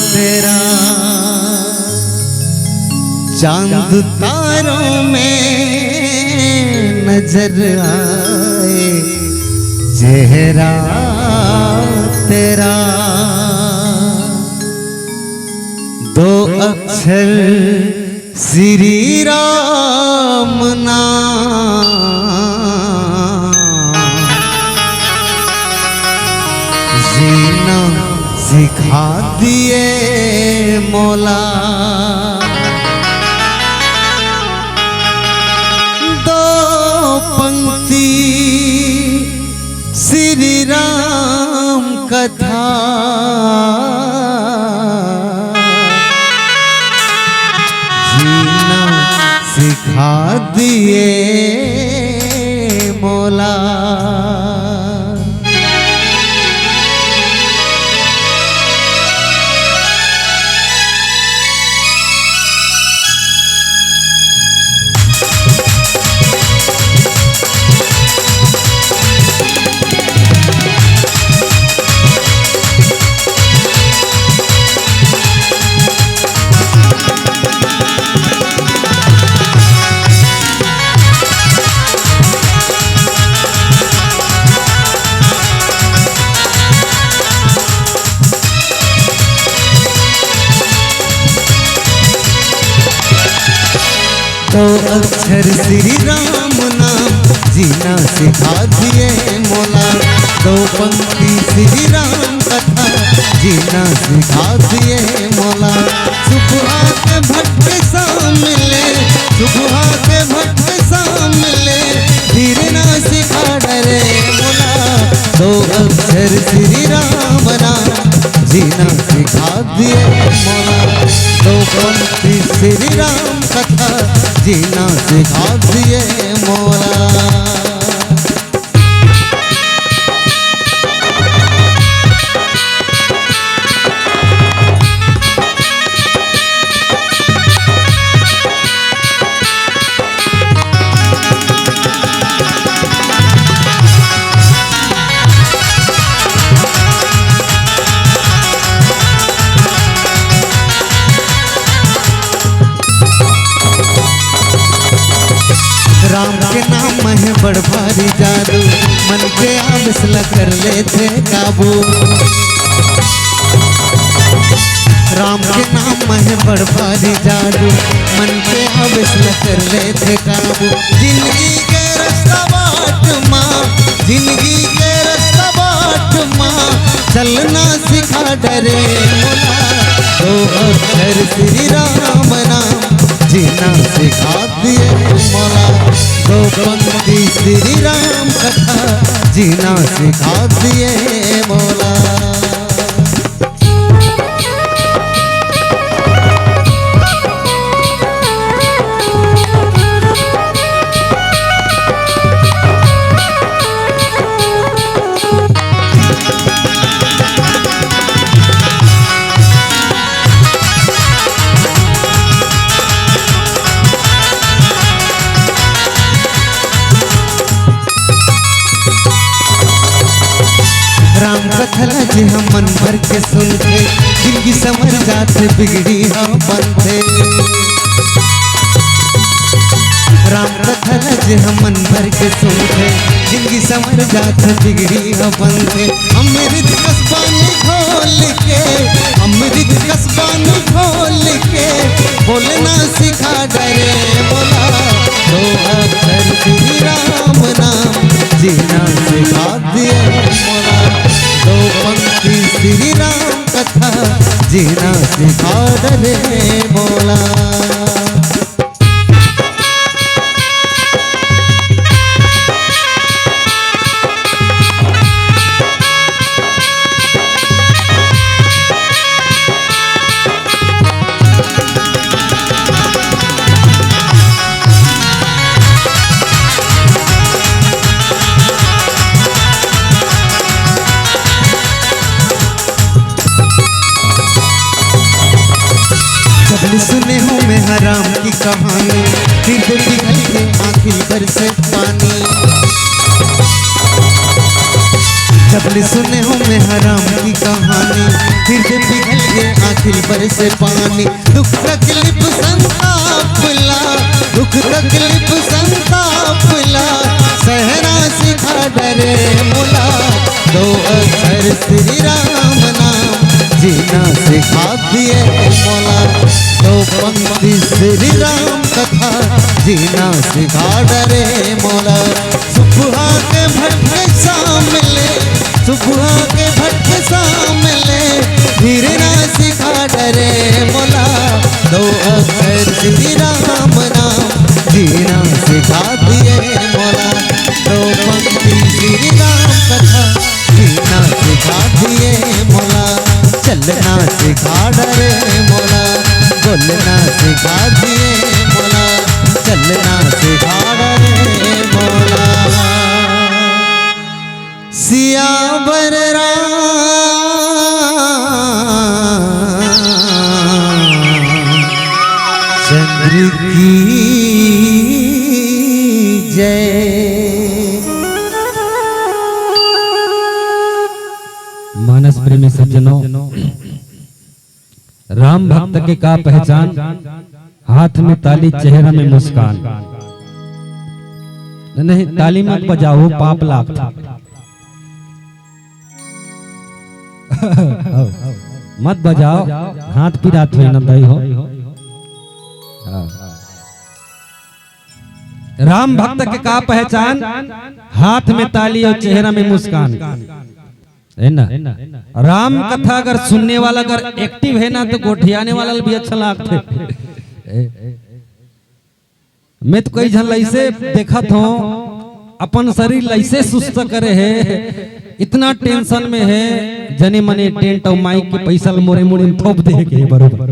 तेरा, चांद तारों में नजर आए चेहरा तेरा। दो अक्षर श्री राम नाम जीना सिखा दिए मोला। दो पंक्ति श्री राम कथा जीना सिखा दिए मोला। दो अक्षर श्री राम नाम जीना सिखा दिए मोला। दो पंक्ति श्री राम कथा जीना सिखा दिए मोला। सुबह के भटके शाम ले, सुबह के भटके शाम ले, फिरना सिखा डरे मोला। दो अक्षर श्री राम नाम जीना सिखा दिए मोला। दो पंक्ति श्री राम कथा जीना सिखा दिए मोला। राम के नाम में है बड़ भारी जादू, मन के आवेश ला कर लेथे काबू। राम के नाम में है बड़ भारी जादू, मन के आवेश ला कर लेथे काबू। जिंदगी के रस्ता बाट मा, जिंदगी के रस्ता बाट मा, चलना सिखा डरे मोला। दो अक्षर श्री राम नाम जीना सिखा दिए मोला। दो पंक्ति श्री राम कथा जीना सिखा दिए मोला। राम कथा ला जे ह मन भर के सुनथे, जिनगी संवर जाथे, बिगड़ी ह बनथे। राम कथा ला जे ह मन भर के सुनथे, जिनगी संवर जाथे, बिगड़ी ह बनथे। अमृत कस पानी घोल के, अमृत कस पानी घोल के, बोलना सिखा डरे मोला। दो अक्षर श्री राम नाम जीना सिखा दिए मोला। दो पंक्ति श्री राम कथा जीना सिखा डरे मोला। आँखिल बरसे पानी। जब ले सुने हँव मैं हराम की कहानी, फिर भी पिघल गे आँखिल बरसे पानी। दुख तकलीफ संताप ला, दुख तकलीफ संताप ला, सहना सिखा डरे मोला। दो अक्षर श्री राम नाम, जीना सिखा दिए मोला। दो पंक्ति श्री राम कथा, जीना सिखा डरे मोला। सुबह के भटके शाम ले, सुबह के भटके शाम ले, फिरना सिखा डरे मोला। दो अक्षर श्री राम नाम, जीना सिखा दिए मोला। दो पंक्ति श्री राम कथा, जीना सिखा दिए मोला। चलना सिखा डरे मोला, बोलना सिखा दिए मोला। चलना सिखा डरे मोला। सियावर रामचंद्र की जय। मानस प्रेमी सज्जनों, राम भक्त के का पहचान? हाथ में ताली, चेहरा में मुस्कान। नहीं, ताली मत बजाओ, पाप लागथे। मत बजाओ, हाथ पिरात होई ना दाई हो। हाँ। राम भक्त के का पहचान? हाथ में ताली और चेहरा में मुस्कान। है ना? राम कथा अगर सुनने वाला अगर एक्टिव है ना, तो गोठियाने वाला भी अच्छा लागथे। मैं तो कई झन लइसे देखत हँव, अपन शरीर लइसे सुस्त करे हे, इतना टेंशन में हे, जने मने टेंट अउ माइक के पइसा ल मोरे मुड़ी में थोप दे के बरोबर।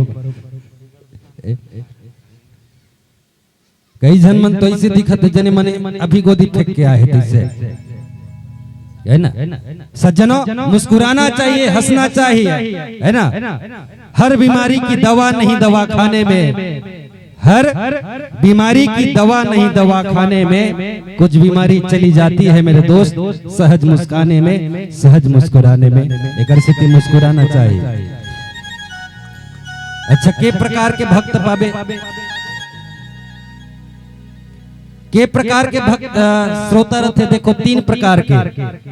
कई झन मन तो अइसे दिखत हे, जने मने अभी गोदी फेंक के आए हे तइसे। है ना? सज्जनों, मुस्कुराना चाहिए, हंसना चाहिए, है ना? हर बीमारी की दवा नहीं दवाखाने में, हर बीमारी की दवा नहीं दवाखाने में, कुछ बीमारी चली जाती है मेरे दोस्त, सहज मुस्काने में, सहज मुस्कुराने में। एकर सेती मुस्कुराना चाहिए। अच्छा, के प्रकार के भक्त पाबे? के प्रकार के भक्त, अ, श्रोता रथे? देखो, तीन प्रकार के।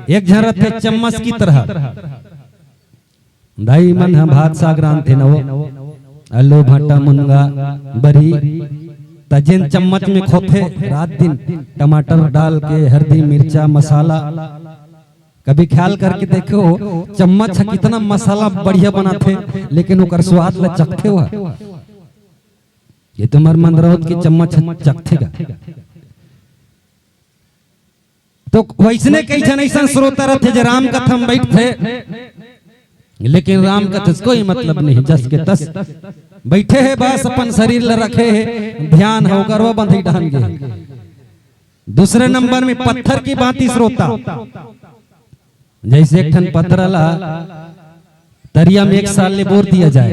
एक झन रथे चम्मच की तरह, दाई मन ह भात साग रांधथे न वो, आलू, भांटा, मुनगा, बरी, त जेन चम्मच में खोथे रात दिन, टमाटर डाल के, हरदी, मिर्चा, मसाला। कभी ख्याल करके देखो, चम्मच ह कितना मसाला बढ़िया बनाथे, लेकिन ओकर स्वाद ल चखथे वह। ये तो मर मंदरौत की चम्मच ह चखथे का। तो वइसने कई झन अइसन श्रोता रथे जे राम कथा में बइठथे, लेकिन राम कथा से कोई मतलब नहीं, जस के तस बइठे हे, बस अपन शरीर ल रखे हे, ध्यान ह ओकर वो बंधी डहन गे। दूसरे नंबर में पत्थर की भांति श्रोता, जइसे एक ठन पथरा ला तरिया में एक साल ले बोर दिया जाए,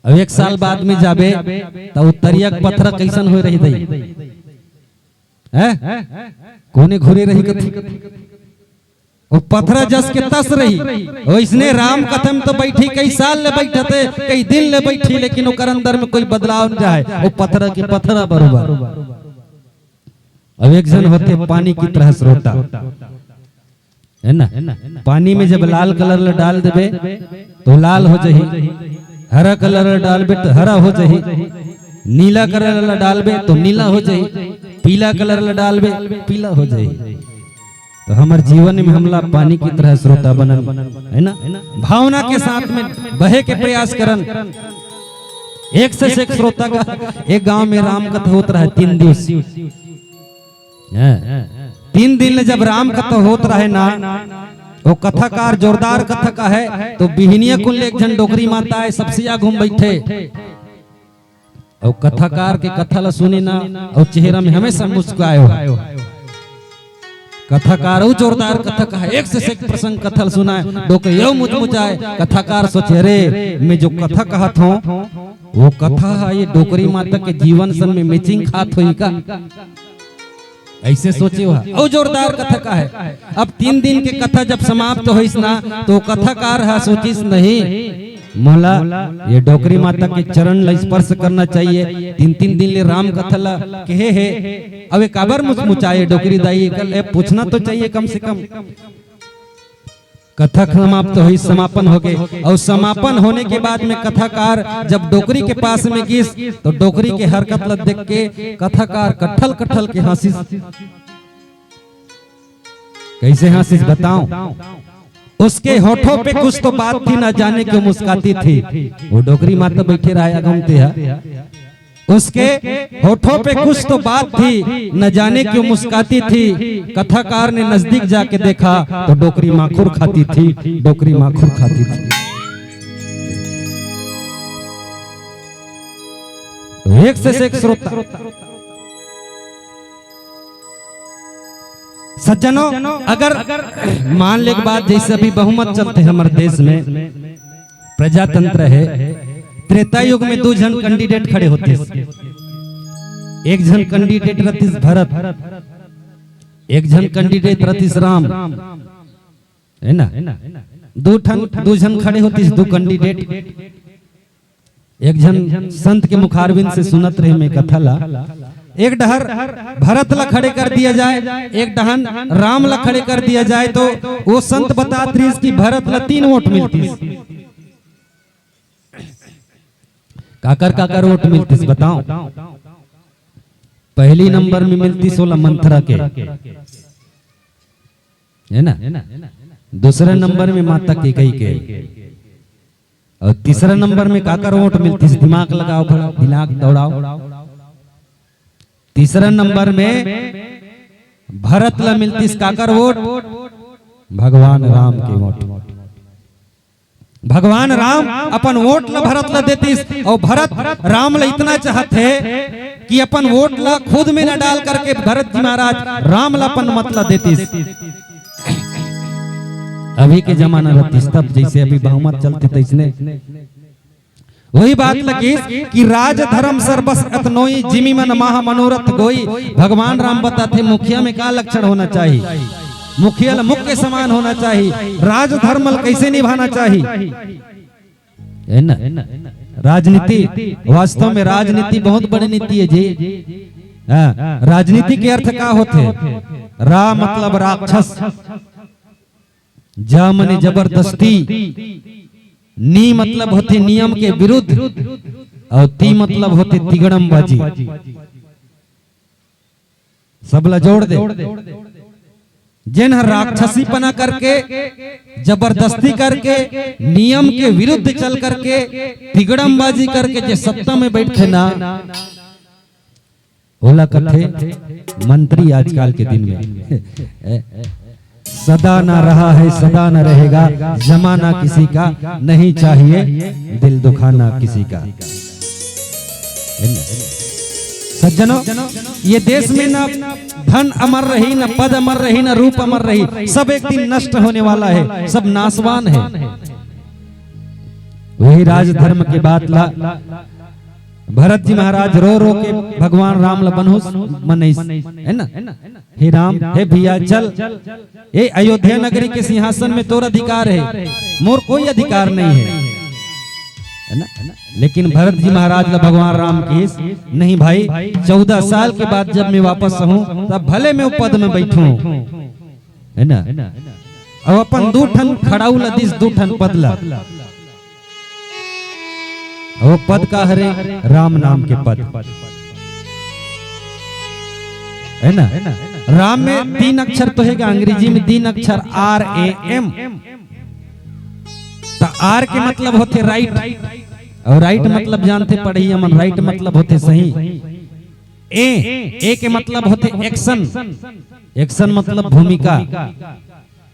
अब एक साल बाद में जाबे, त वो तरिया के पथरा कइसन होए रही दई? हैं? कोने घुरे रही कथी? वो पथरा जस के तस रही। वइसने राम कथा में तो बइठी, कई साल ले बइठथे, कई दिन ले बइठी, लेकिन ओकर अंदर में कोई बदलाव न जाए। वो पथरा के पथरा बरोबर। अब एक झन होथे पानी की तरह श्रोता, है ना? पानी में जब लाल कलर ल डाल देबे, तो लाल हो जाही, हरा कलर ल डालबे, तो हरा हो जाही, नीला कलर ल डालबे, तो नीला हो जाही, पीला कलर ल डालबे, पीला हो जाही। तो हमर जीवन में हमला पानी की तरह श्रोता बनन, है ना? भावना के साथ में बहे के प्रयास करन। एक से एक श्रोता का एक गांव में राम कथा होत रहा तीन दिवस। हैं? तीन दिन ले जब राम कथा होत रहे ना, वो कथाकार जोरदार कथा का है, तो बिहनिया कुन ले एक झन डोकरी माता है, सबसे आगू में बइठे। अउ कथाकार के कथा ला सुने ना, अउ चेहरा में हमेशा मुस्काए हो। कथाकार अउ जोरदार कथा का है, एक से एक प्रसंग कथा ला सुनाए, डोकरी अउ मुचमुचाए। कथाकार सोचे, "अरे, मैं जो कथा कहत हँव, वो कथा ह ये डोकरी माता के जीवन संग में matching खात होही का? ऐसे सोचे हुआ। अउ जोरदार कथा का है। अब तीन दिन के कथा जब समाप्त होइस ना, तो कथाकार ह सोचिस, "नहीं, मोला ये डोकरी माता के चरण ला स्पर्श करना चाहिए।" तीन तीन दिन ले राम कथा ला कहे हे, अब ये काबर मुचमुचाए डोकरी दाई, एकर ले पूछना तो चाहिए कम से कम। कथा समाप्त होइस, समापन हो गए। अउ समापन होने के बाद में कथाकार जब डोकरी के पास में गिस, तो डोकरी के हरकत ल देख के कथाकार कट्ठल कट्ठल के हंसिस। कैसे हंसिस बताओ? उसके होठों पे कुछ तो बात थी, ना जाने क्यों मुस्काती थी। वो डोकरी माता बैठे रहा अगम ते ह। उसके होठों पे कुछ तो बात थी, न जाने क्यों मुस्काती थी। कथाकार ने नजदीक जाके देखा तो डोकरी माखुर खाती थी, डोकरी माखुर खाती थी। तो एक से एक श्रोता। सज्जनों, अगर मान ले के बाद, जैसे अभी बहुमत चलते हैं हमारे देश में, प्रजातंत्र है, त्रेता युग में दू झन candidate खड़े होतिस। एक झन candidate रहतिस भरत, एक झन candidate रहतिस राम, है ना? दू ठन, दू झन खड़े होतिस, दू candidate। एक झन संत के मुखारविंद से सुनत रहे मैं कथा ला, एक डहर भरत ला खड़े कर दिया जाए, एक डहन राम ला खड़े कर दिया जाए, तो वो संत बतात रहिस कि भरत ला तीन वोट मिलतिस। काकर काकर वोट मिलतिस बताओ? पहली नंबर में मिलतिस ओला मंथरा के, है ना? दूसरे नंबर में माता कैकई के, अउ तीसरा नंबर में काकर वोट मिलतिस? दिमाग लगाओ, भला दिमाग दौड़ाओ। तीसरा नंबर में भरत ला मिलतिस काकर वोट? भगवान राम के वोट। भगवान राम अपन वोट ला भरत ला देतिस, अउ भरत राम ला इतना चाहत हे कि अपन वोट ला खुद में न डाल करके भरत जी महाराज राम ला अपन मत ला देतिस। अभी के जमाना रहतिस तब, जैसे अभी बहुमत चलते तैसने। वही बात लगिस कि राज धर्म सर्वस अत नोई, जिमि मन महा मनोरथ गोई। भगवान राम बताथे मुखिया में का लक्षण होना चाहिए, मुखिया ल मुख के समान होना चाहिए, राज धर्म ल कैसे निभाना चाहिए, है ना? राजनीति, वास्तव में राजनीति बहुत बड़ी नीति है जी। हाँ, राजनीति के अर्थ का होथे? रा मतलब राक्षस, जा मने जबरदस्ती, नी मतलब होथे नियम के विरुद्ध, अउ ती मतलब होथे तिगड़मबाजी। सबला जोड़ दे। जेन ह राक्षसीपना करके, जबरदस्ती करके, नियम के विरुद्ध चल करके, तिगड़मबाजी करके जे सत्ता में बैठथे ना, ओला कथे मंत्री आजकल के दिन में। सदा ना रहा है, सदा ना रहेगा, जमाना किसी का नहीं चाहिए, दिल दुखाना किसी का। है ना? सज्जनों, ये देश में ना धन अमर रही, ना पद अमर रही, ना रूप अमर रही, सब एक दिन नष्ट होने वाला है, सब नाशवान है। वही राजधर्म के बात ला भरत जी महाराज रो रो के भगवान राम ल बनहुस मनइस, है ना? हे राम, हे भैया, चल, ए अयोध्या नगरी के सिंहासन में तोर अधिकार है, मोर कोई अधिकार नहीं है, है ना? लेकिन भरत जी महाराज ल भगवान राम किहिस, "नहीं भाई, चौदह साल के बाद जब मैं वापस आहूं, तब भले मैं वो पद में बैठूं।" है ना? अउ अपन दू ठन खड़ाऊ ला दिस, दू ठन पद ला। वो पद का हरे? राम नाम के पद, है ना? राम में तीन अक्षर तो हे गा, अंग्रेजी में तीन अक्षर, आर ए एम। त आर के मतलब होथे राइट, अउ राइट मतलब जानथे पढ़इया मन, राइट मतलब होथे सही। ए, ए के मतलब होथे एक्शन, एक्शन मतलब भूमिका,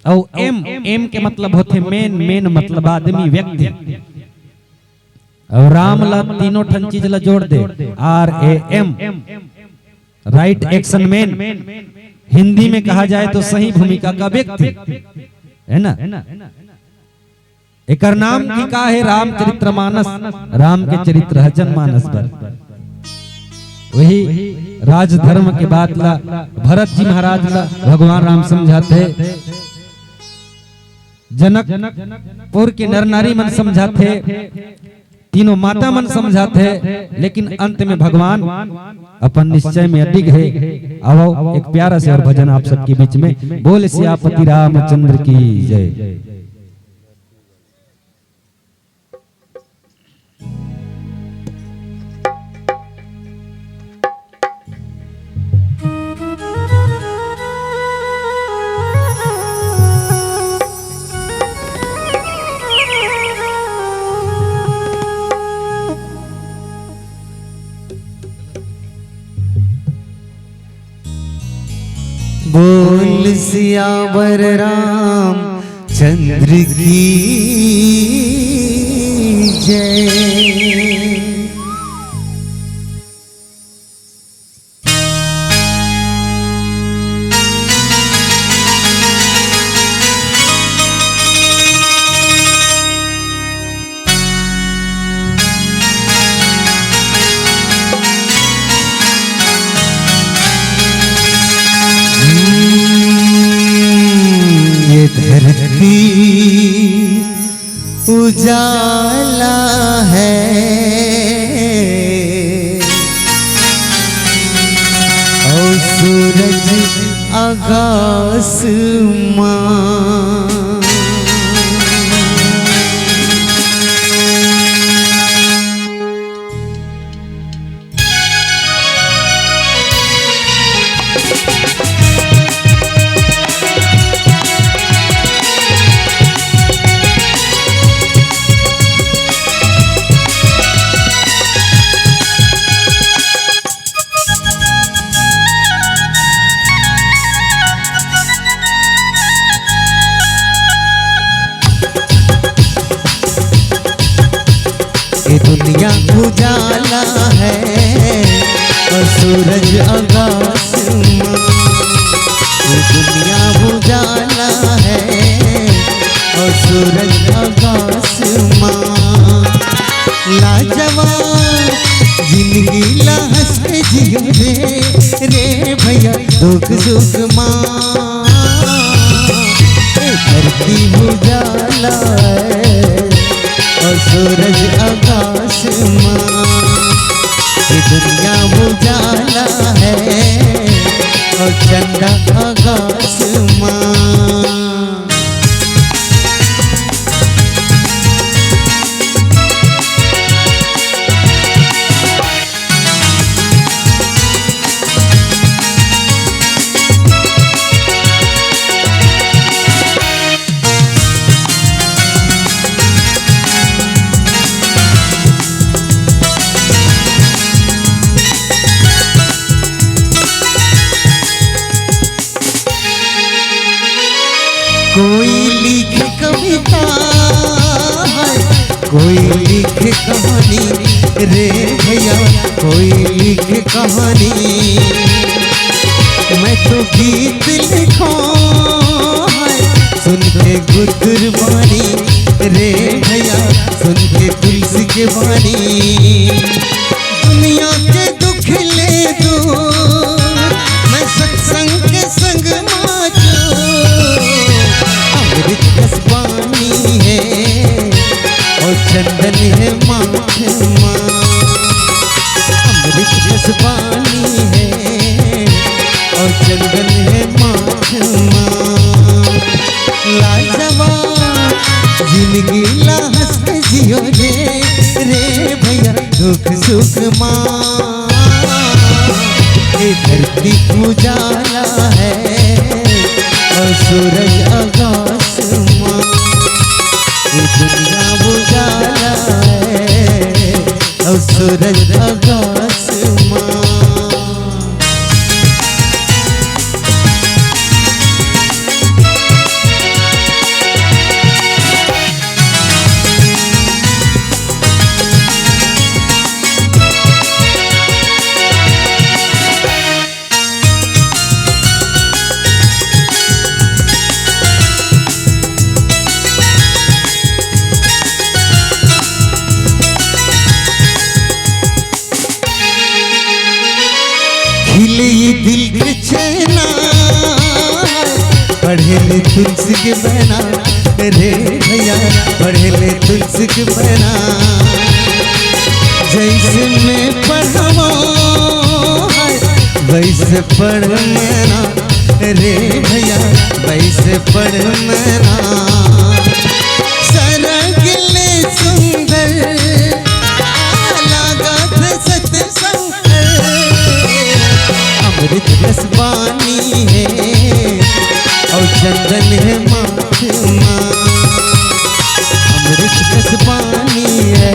अउ एम, एम के मतलब होथे मेन, मेन मतलब आदमी, व्यक्ति। अउ राम ला तीनों ठन चीज ला जोड़ दे, R A M, right action men, Hindi में कहा जाए तो सही भूमिका का व्यक्ति, है ना? एकर नाम की का हे? रामचरित्र मानस। राम के चरित्र ह जनमानस बर। वही राजधर्म के बात ला भरत जी महाराज ला भगवान राम समझाथे, जनकपुर के नर नारी मन समझाथे, तीनों माता मन समझाथे, लेकिन अंत में भगवान अपन निश्चय में अडिग हे। आवो, एक प्यारा से और भजन आप सबके बीच में। बोल सियापति रामचंद्र की जय। बोल सियावर राम चंद्र की जय। ये धरती उजाला है और सूरज आकाश माँ। ये दुनिया उजाला है और सूरज आकाश माँ। ये दुनिया उजाला है और सूरज आकाश माँ। लाजवाब जिंदगी ला हंस के जियो रे, रे भैया दुख सुख माँ। ए धरती उजाला है और सूरज आकाश माँ। ये दुनिया उजाला है और चंदा आकाश माँ। कोई लिखे कविता, कोई लिखे कहानी, रे भैया कोई लिखे कहानी। मैं तो गीत लिखो है, सुन के गुदुरबानी, रे भैया सुन के तुलसी के बानी। दुनिया के दुख ले दूर, मैं सत्संग के संग मा जो। अमृत कस पानी है और चंदन है माथ मा। अमृत कस पानी है और चंदन है माथ मा। लाजवाब जिंदगी ला हंस के जियो रे, रे भैया दुख सुख मा। ये धरती उजाला है और सूरज आकाश मा। ये दुनिया उजाला है और सूरज आकाश मा। तुलसी के बहना रे भैया, पढ़े ले तुलसी के बहना। जैसे मैं पढ़वो है, वैसे पढ़ मैना रे भैया, वैसे पढ़ मैना। सरग ले सुंदर लागत सत अमृत कस पानी है और चंदन है माथ मा। अमृत कस पानी है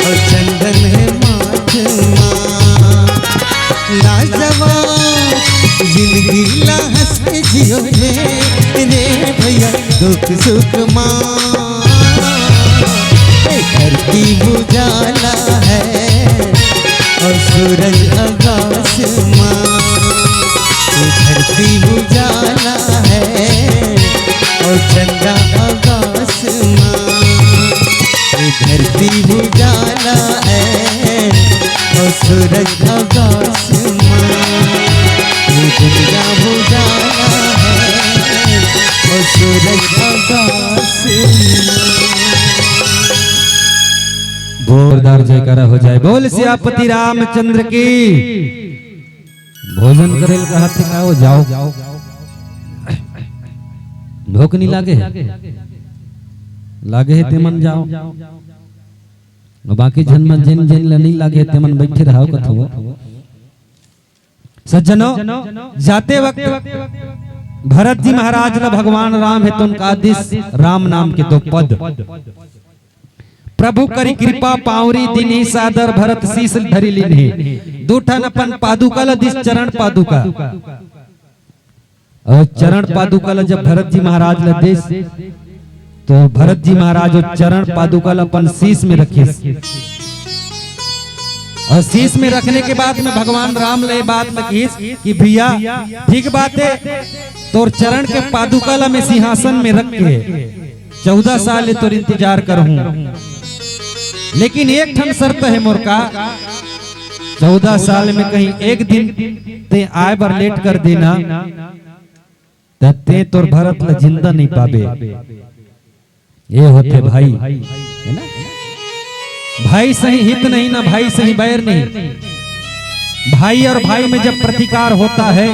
और चंदन है माथ मा। लाजवाब जिंदगी ला हंस के जियो रे, रे भैया दुख सुख मा। ए, धरती उजाला है और सूरज आकाश मा। ए, धरती उजाला है और चंदा आकाश मा। ए, धरती उजाला है और सूरज आकाश मा। ए, दुनिया उजाला है और सूरज आकाश मा। जोरदार जयकारा हो जाए। बोल सियापति रामचंद्र की। भोजन करे ल कहा थे का हो, जाओ। भूख नहीं लागे है? लागे है ते मन जाओ। और बाकी झन मन जिन जिन ल नहीं लागे है ते मन बैठे रहो कथो। सज्जनों, जाते वक्त भरत जी महाराज ला भगवान राम हे तो उनका आदिस राम नाम के दो पद। प्रभु करी कृपा पावरी दीन्ही सादर भरत शीश धरी लीन्ही। दू ठन अपन पादुका ला दिस चरण पादुका। और चरण पादुका ला जब भरत जी महाराज ला दिस, तो भरत जी महाराज वो चरण पादुका ला अपन शीश में रखिस। और शीश में रखने के बाद में भगवान राम ले बात में कहिस कि भैया, ठीक बात है, तोर चरण के पादुका ला मैं सिंहासन में रख के चौदह साल ले तोर इंतजार करहूं, लेकिन एक ठन शर्त है मोर का, चौदह साल में कहीं एक दिन ते आए बर लेट कर देना, त ते तोर भरत ला जिंदा नहीं पाबे। ये होथे भाई, है ना? भाई सही हित नहीं ना, भाई सही बैर नहीं। भाई और भाई में जब प्रतिकार होता है,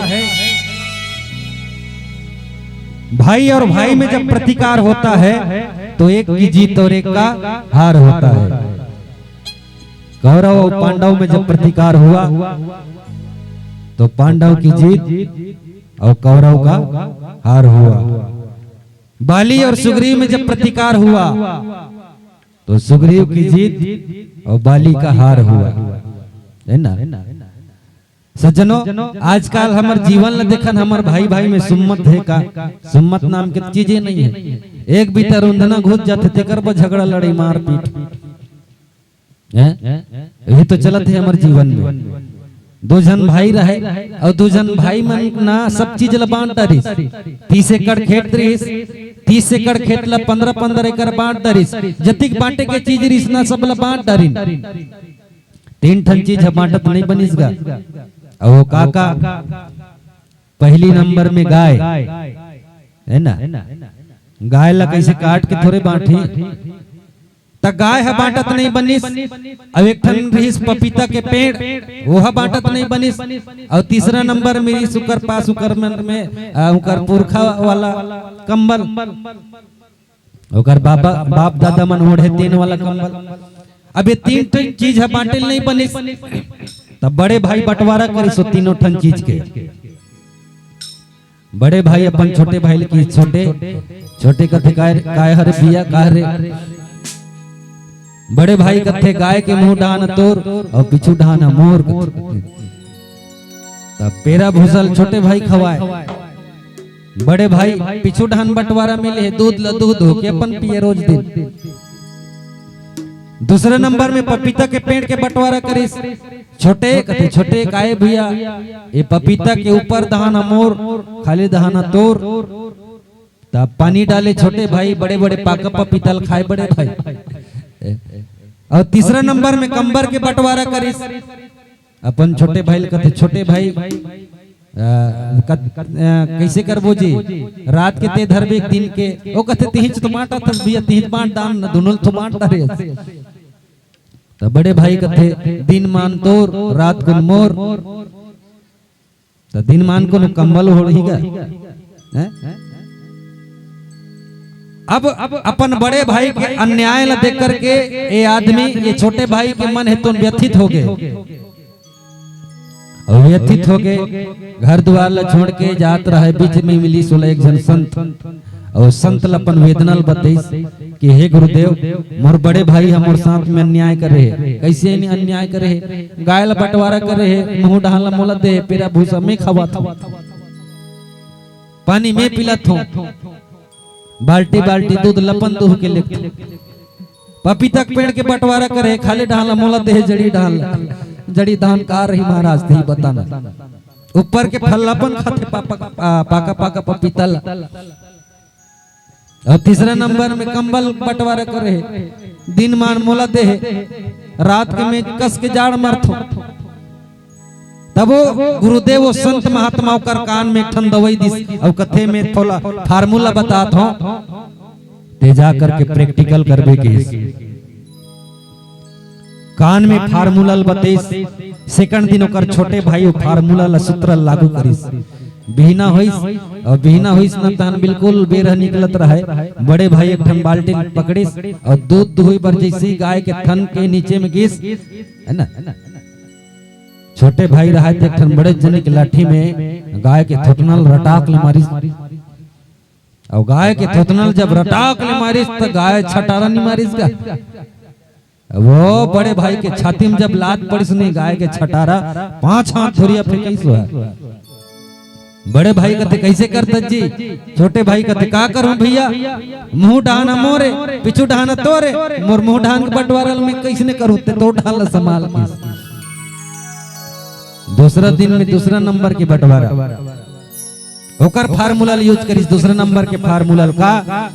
भाई और भाई में जब प्रतिकार होता है, तो एक की जीत और एक का हार होता है। कौरव और पांडव में जब प्रतिकार हुआ, तो पांडव की जीत और कौरव का हार हुआ। बाली और सुग्रीव में जब प्रतिकार हुआ, तो सुग्रीव की जीत और बाली का हार हुआ, है ना? सज्जनों, आजकल हमर जीवन ला देखन, हमर भाई भाई में सुम्मत है का? सुम्मत नाम के चीजे नहीं है। एक बीता रुंधना घुस जाथे, तेकर बर झगड़ा, लड़ाई, मारपीट, हैं? यही तो चलत है हमर जीवन में। दो झन भाई रहे और दो झन भाई मन ना सब चीज ला बांट डारिस। तीस एकड़ खेत रहिस, तीस एकड़ खेत ला पंद्रह पंद्रह एकड़ बांट डारिस। जतिक बांटे के चीज रहिस ना, सब ला बांट डारिन। तीन ठन चीज ह बांटत नहीं बनिस गा। अउ वो का का? पहली नंबर में गाय, है ना? गाय ला कैसे काट के थोड़े बांटी, त गाय ह बांटत नहीं बनिस। अउ एक ठन रिहिस पपीता के पेड़, वो ह बांटत नहीं बनिस। अउ तीसरा नंबर में रिहिस उकर पास, उकर मन में, आ, उकर पुरखा वाला कंबल, ओकर बाबा, बाप दादा मन ओढ़े तेन वाला कंबल। अब ये तीन ठन चीज ह बांटे ल नहीं बनिस, तब बड़े भाई बंटवारा करिस वो तीनों ठन चीज के। बड़े भाई अपन छोटे भाई ल कहिस, "छोटे, छोटे कथे, काय, काय हरे भैया, काय रे?" बड़े भाई कथे, "गाय के मुंह डाहन तोर अउ पीछू डाहन मोर," कथे। तब पेरा भूसा ल छोटे भाई खवाय। बड़े भाई पीछू डाहन बंटवारा मिले हे, दूध ल दूध होके अपन पिए रोज दिन। दूसरे नंबर में पपीता के पेड़ के बंटवारा करिस। छोटे कथे, "छोटे, काय भैया, ये पपीता के ऊपर डाहन मोर, खाली डाहन तोर।" तब पानी डाले छोटे भाई, बड़े बड़े पाका पपीता ल खाए बड़े भाई। अउ तीसरा नंबर में कंबर के बंटवारा करिस। अपन छोटे भाई ल कथे, "छोटे भाई, अ, कत-, अ, कइसे करबो जी? रात के ते धरबे एक दिन के, ओ कथे, "तिहिच तो बांटा थस भैया, तिहिच बांट डार न, दुनों ल तो बांट डारे हस।" त बड़े भाई कथे, "दिन मान तोर, रात कुन मोर।" त दिन मान कोनो कंबल ओढ़ही गा? हैं? अब अपन बड़े भाई के अन्याय ला देख करके ये आदमी, ये छोटे भाई के मन हे तो व्यथित हो गए। अउ व्यथित होके घर दुवार ला छोड़ के जात रहे, बीच में मिलिस ओला एक झन संत, अउ संत ला अपन वेदना ल बतइस कि "हे गुरुदेव, मोर बड़े भाई ह मोर साथ में अन्याय करे हे।" कइसे अन्याय करे हे? गाय ला बंटवारा करे हे, मुहूं डहान ला मोला दे हे, पेरा भूसा में खवात हूं, पानी में पिलात हूं, बाल्टी बाल्टी दूध ल अपन दूह के लेगथंव। पपीता के पेड़ के बंटवारा करे, खाले डहान ला मोला देहे, जड़ी डहान ला। जड़ी डहान का रही महाराज, तेही बताना। ऊपर के फल ला अपन खाथे, पापा, आ, पाका पाका पपीता ला। अउ तीसरा नंबर में कंबल बंटवारा करे, दिन मान मोला देहे, रात के में कस के जाड़ मरथंव। तब ओ गुरुदेव, ओ संत महात्मा ओकर कान में एक ठन दवई दिस, अउ कथे, "में तोला formula बतात हंव, ते जा करके practical करबे," कहिस। कान में formula ल बतइस। Second दिन ओकर छोटे भाई ओ formula ल, सूत्र ल लागू करिस। बिहना होइस, अउ बिहना होइस न, तहन बिल्कुल बेर ह निकलत रहय। बड़े भाई एक ठन बाल्टी ल पकड़िस अउ दूध दुहई बर जइसे ही गाय के थन के नीचे में गिस, है ना, छोटे भाई रहय त एक ठन बड़े जनी के लाठी में गाय के थोथना ल रटाक ले मारिस। अउ गाय के थोथना ल जब रटाक ले मारिस, त गाय छटारा नइ मारिस गा। वो बड़े भाई के छाती में जब लात पड़िस नहीं, गाय के छटारा पांच हाथ धुरिया फेंकिस हे। बड़े भाई कथे, "कइसे करथस जी?" छोटे भाई कथे, "का करहूं भैया, मुंह डहान मोरे, पीछू डहान तोरे, मोर मुंह डहान के बंटवारा ल में कइसने करहूं, ते तोर डहान ल संभाल के।" दूसरा दिन में दूसरा नंबर के बंटवारा, ओकर formula ल use करिस, दूसरा नंबर के formula ल। का?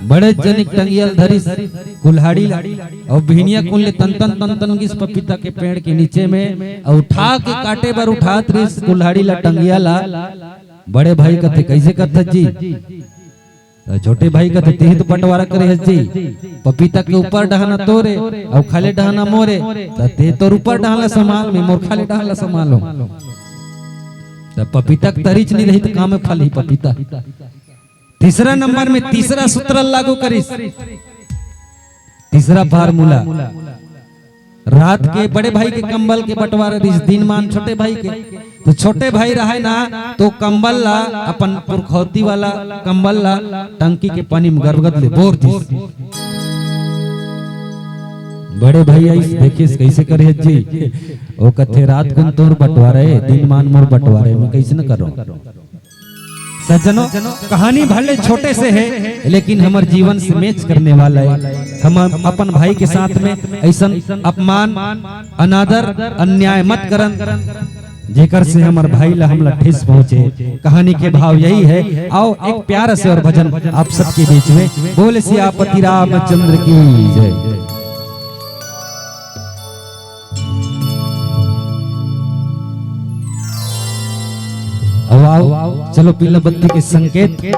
बड़े जनिक टंगिया ल धरिस कुल्हाड़ी ला, अउ बिहनिया कुन ले तन तन तन तन गिस पपीता के पेड़ के नीचे में, अउ उठा के काटे बर उठात रिस कुल्हाड़ी ला, टंगिया ला। बड़े भाई कथे, "कइसे करथस जी?" त छोटे भाई कथे, "तेही तो बंटवारा करे हस जी, पपीता के ऊपर डहाना तोरे अउ खाले डहाना मोरे, त ते तोर ऊपर डहान ला संभाल, में मोर खाले डहान ला संभालहूं।" त पपीता के तरीच नइ रही त का में फलही पपीता? तीसरा नंबर में तीसरा सूत्र लागू करिस। तीसरा formula, रात के बड़े भाई के कंबल के बंटवारा रिस, दिन मान छोटे भाई के। त छोटे भाई रहय ना, त कंबल ला, अपन पुरखौती वाला कंबल ला टंकी के पानी में गरगद ले बोर दिस। बड़े भाई आइस, देखिस, "कइसे करे हस जी?" ओ कथे, "रात कुन तोर बंटवारा हे, दिन मान मोर बंटवारा हे, में कइसने करंव?" सज्जनों, कहानी भले छोटे से हे, लेकिन हमर जीवन से match करने वाला हे। हम अपन भाई के साथ में अइसन अपमान, अनादर, अन्याय मत करन, जेकर से हमर भाई ला, हमला ठेस पहुंचे। कहानी के भाव यही हे। आओ, एक प्यारा से और भजन आप सबके बीच में। बोल सियापति रामचंद्र की जय। अब आओ, चलो पीला बत्ती के संकेत।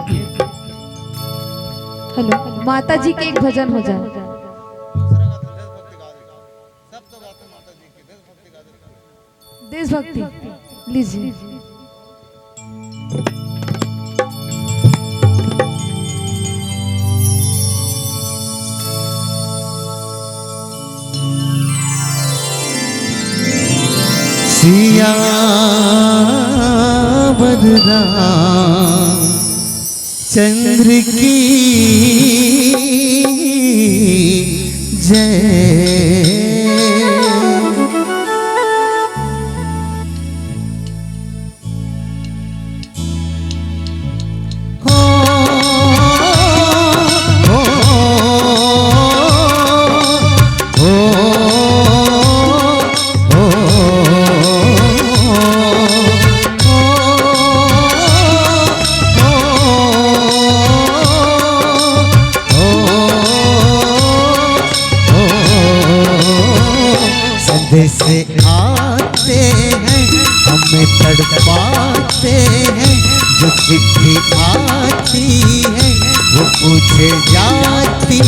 हेलो, माता जी के एक भजन हो जाए। देशभक्ति, लीजिए। सियावर रामचंद्र की जय। चिट्ठी आती है, वो पूछे जाती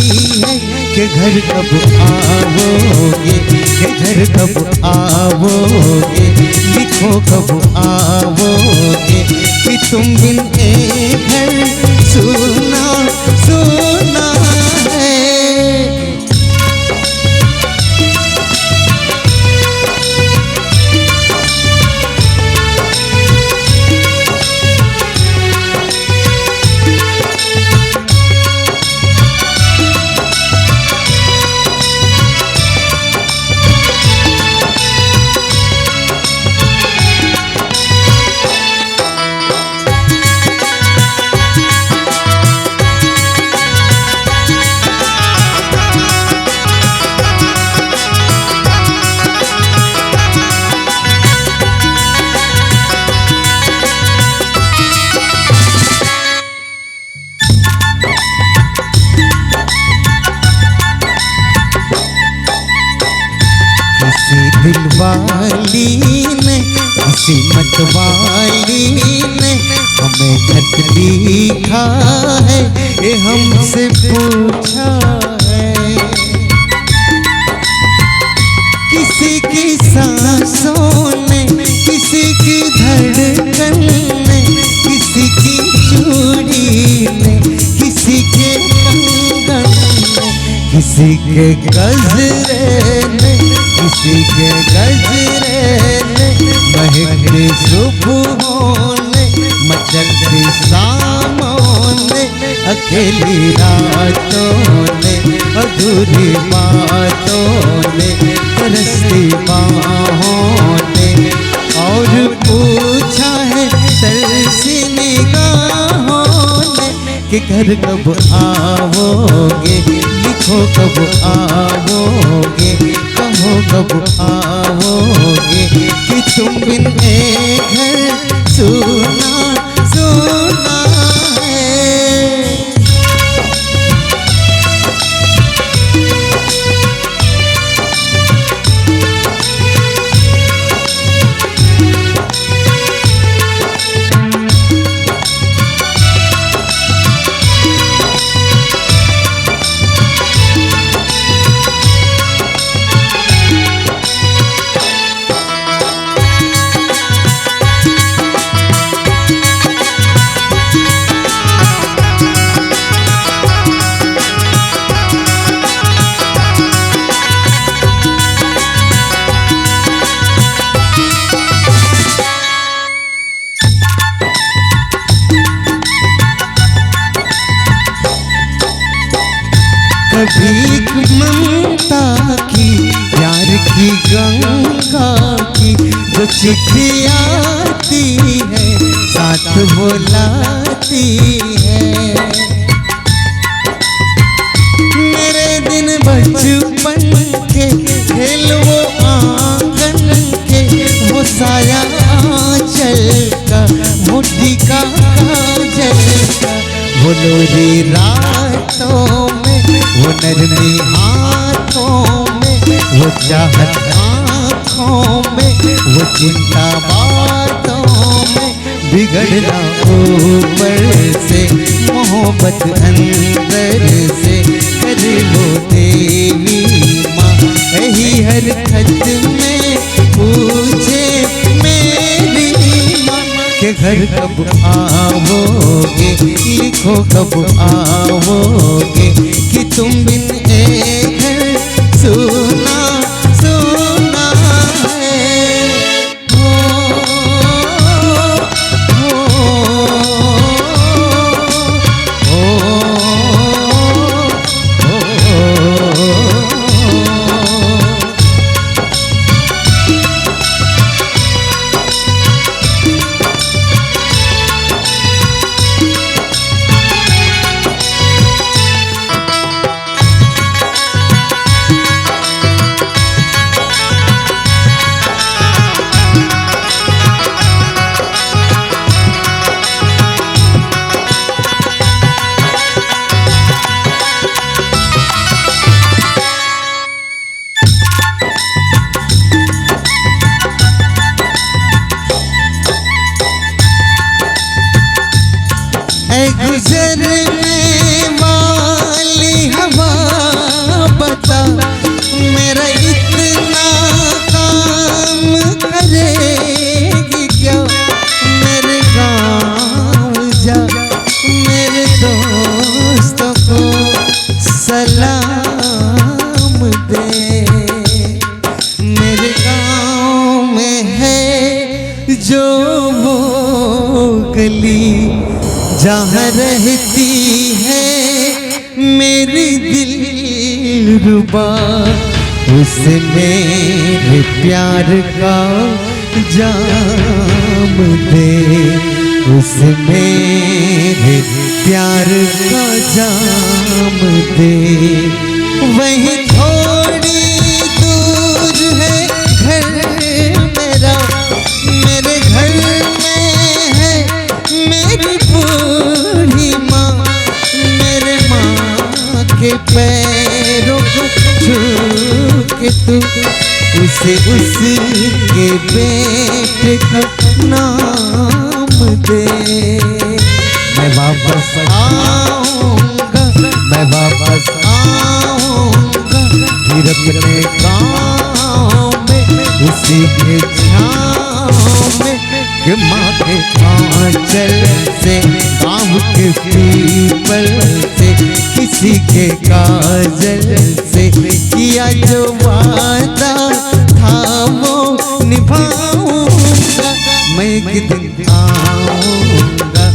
है कि घर कब आओगे, कि घर कब आओगे, लिखो कब आओगे, कि तुम बिन ए घर सूना सूना है। किसी दिल वाली ने, किसी मत वाली ने हमें खत लिखा है, ये हमसे पूछा है। किसी की सांसों ने, किसी की धड़कन ने, किसी की चूड़ी ने, किसी के कंगन ने, किसी के गजरे ने, किसी के गजरे ने, महकती सुबहों ने, मचलती शामों ने, अकेली रातों ने, अधूरी बातों ने, तरसती बाहों ने, और पूछा है तरसी निगाहों ने कि घर कब आओगे, लिखो कब आओगे, कहो कब आओगे कि तुम बिन ए घर सूना सूना है। कभी एक ममता की, प्यार की गंगा की, जो चिट्ठी आती है, साथ वो लाती है। मेरे दिन बचपन के, खेल वो आंगन के, वो साया आंचल का, वो टीका काजल का, वो लोरी रातों में, वो नरमी हाथों में, वो चाहत आंखों में, वो चिंता बातों में, बिगड़ना ऊपर से, मोहब्बत अंदर से, कर लो देवी माँ। यही हर खत में पूछे मेरी माँ के घर कब आओगे, लिखो कब आओगे कि तुम बिन ए घर सूना सूना है। कुर्बा, उस मेरे प्यार का जाम दे, उस मेरे प्यार का जाम दे। वहीं थोड़ी दूर है घर मेरा, मेरे घर में है मेरी बूढ़ी माँ, मेरे माँ के पैरों को छू के तू उसे, उसके बेटे का नाम दे। मैं वापस आऊंगा, मैं वापस आऊंगा फिर अपने गाँव में, उसी के छाँव में, कि माँ के आंचल से, गाँव के पीपल से, किसी के काजल से किया जो वादा था वो निभाऊंगा। मैं एक दिन आऊंगा,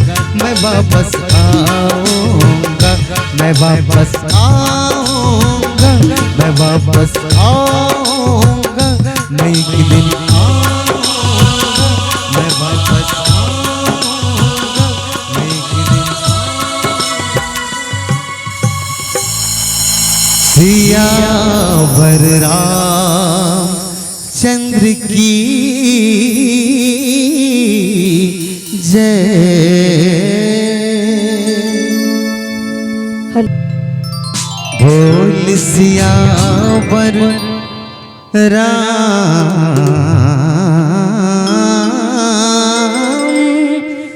मैं वापस आऊंगा, मैं वापस आऊंगा, मैं वापस आऊंगा, मैं एक दिन आऊंगा, मैं वापस आऊंगा, मैं एक दिन आऊंगा। सियावर रामचंद्र की जय। बोल सियावर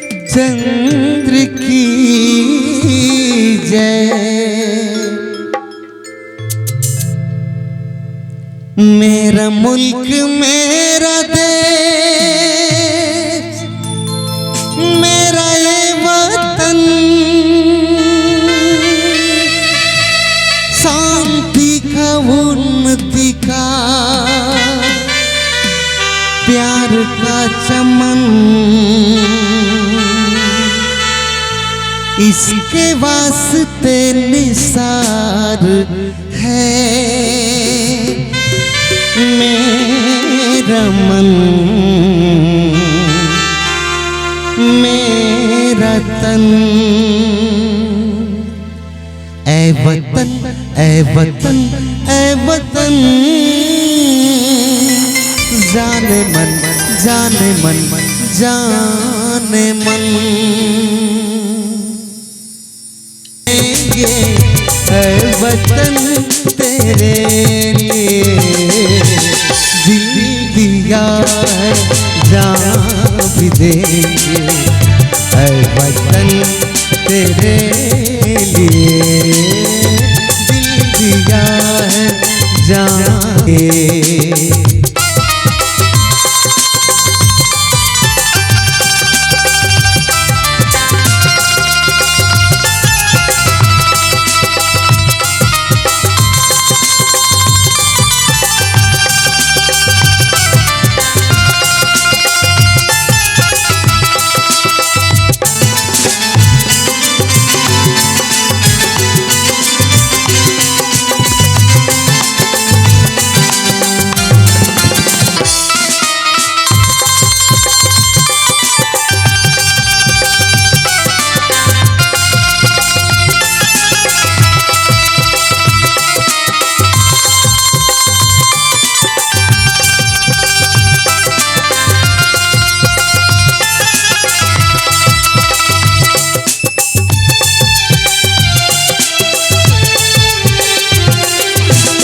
रामचंद्र की जय। मेरा मुल्क, मेरा देश, मेरा ये वतन, शांति का, उन्नति का, प्यार का चमन, इसके वास्ते निसार है मेरा मन, मेरा तन। ऐ वतन, ऐ वतन, ऐ वतन, जाने मन, जाने मन, जाने मन। ऐ वतन तेरे लिए दिल दिया है, जान भी देंगे। ऐ वतन तेरे लिए दिल दिया है, जान।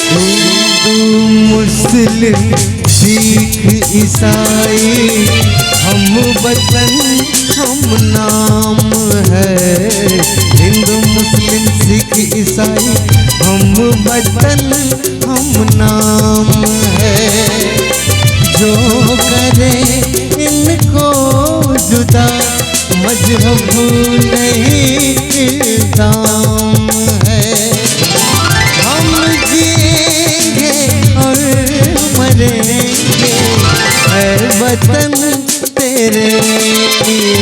हिंदू, मुस्लिम, सिख, ईसाई, हम वतन, हम नाम है। हिंदू, मुस्लिम, सिख, ईसाई, हम वतन, हम नाम है। जो करे इनको जुदा, मजहब नहीं इल्जाम है। हम जिएंगे और मरेंगे, ऐ वतन तेरे लिए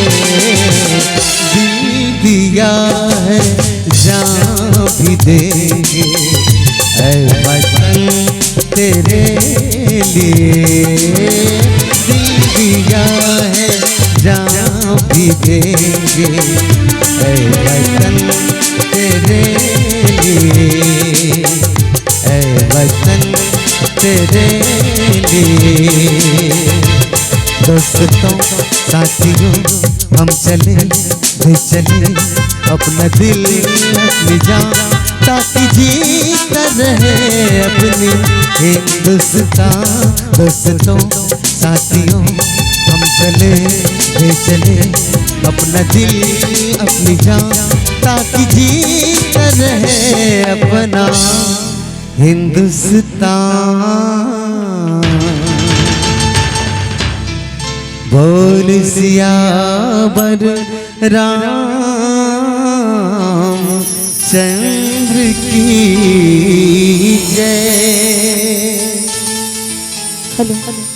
दिल दिया है, जान भी देंगे। ऐ दिल दिया है, जान भी देंगे, ऐ वतन तेरे लिए, ऐ वतन तेरे लिए। दोस्तों, साथियों, हम चले, वे चले, अपना दिल, अपनी जान, ताकि जीता रहे अपनी हिंदुस्तान। दोस्तों, साथियों, हम चले, वे चले, अपना दिल, अपनी जान, ताकि जीता रहे अपना हिंदुस्तान। बोल सियावर रामचंद्र की जय। हेलो।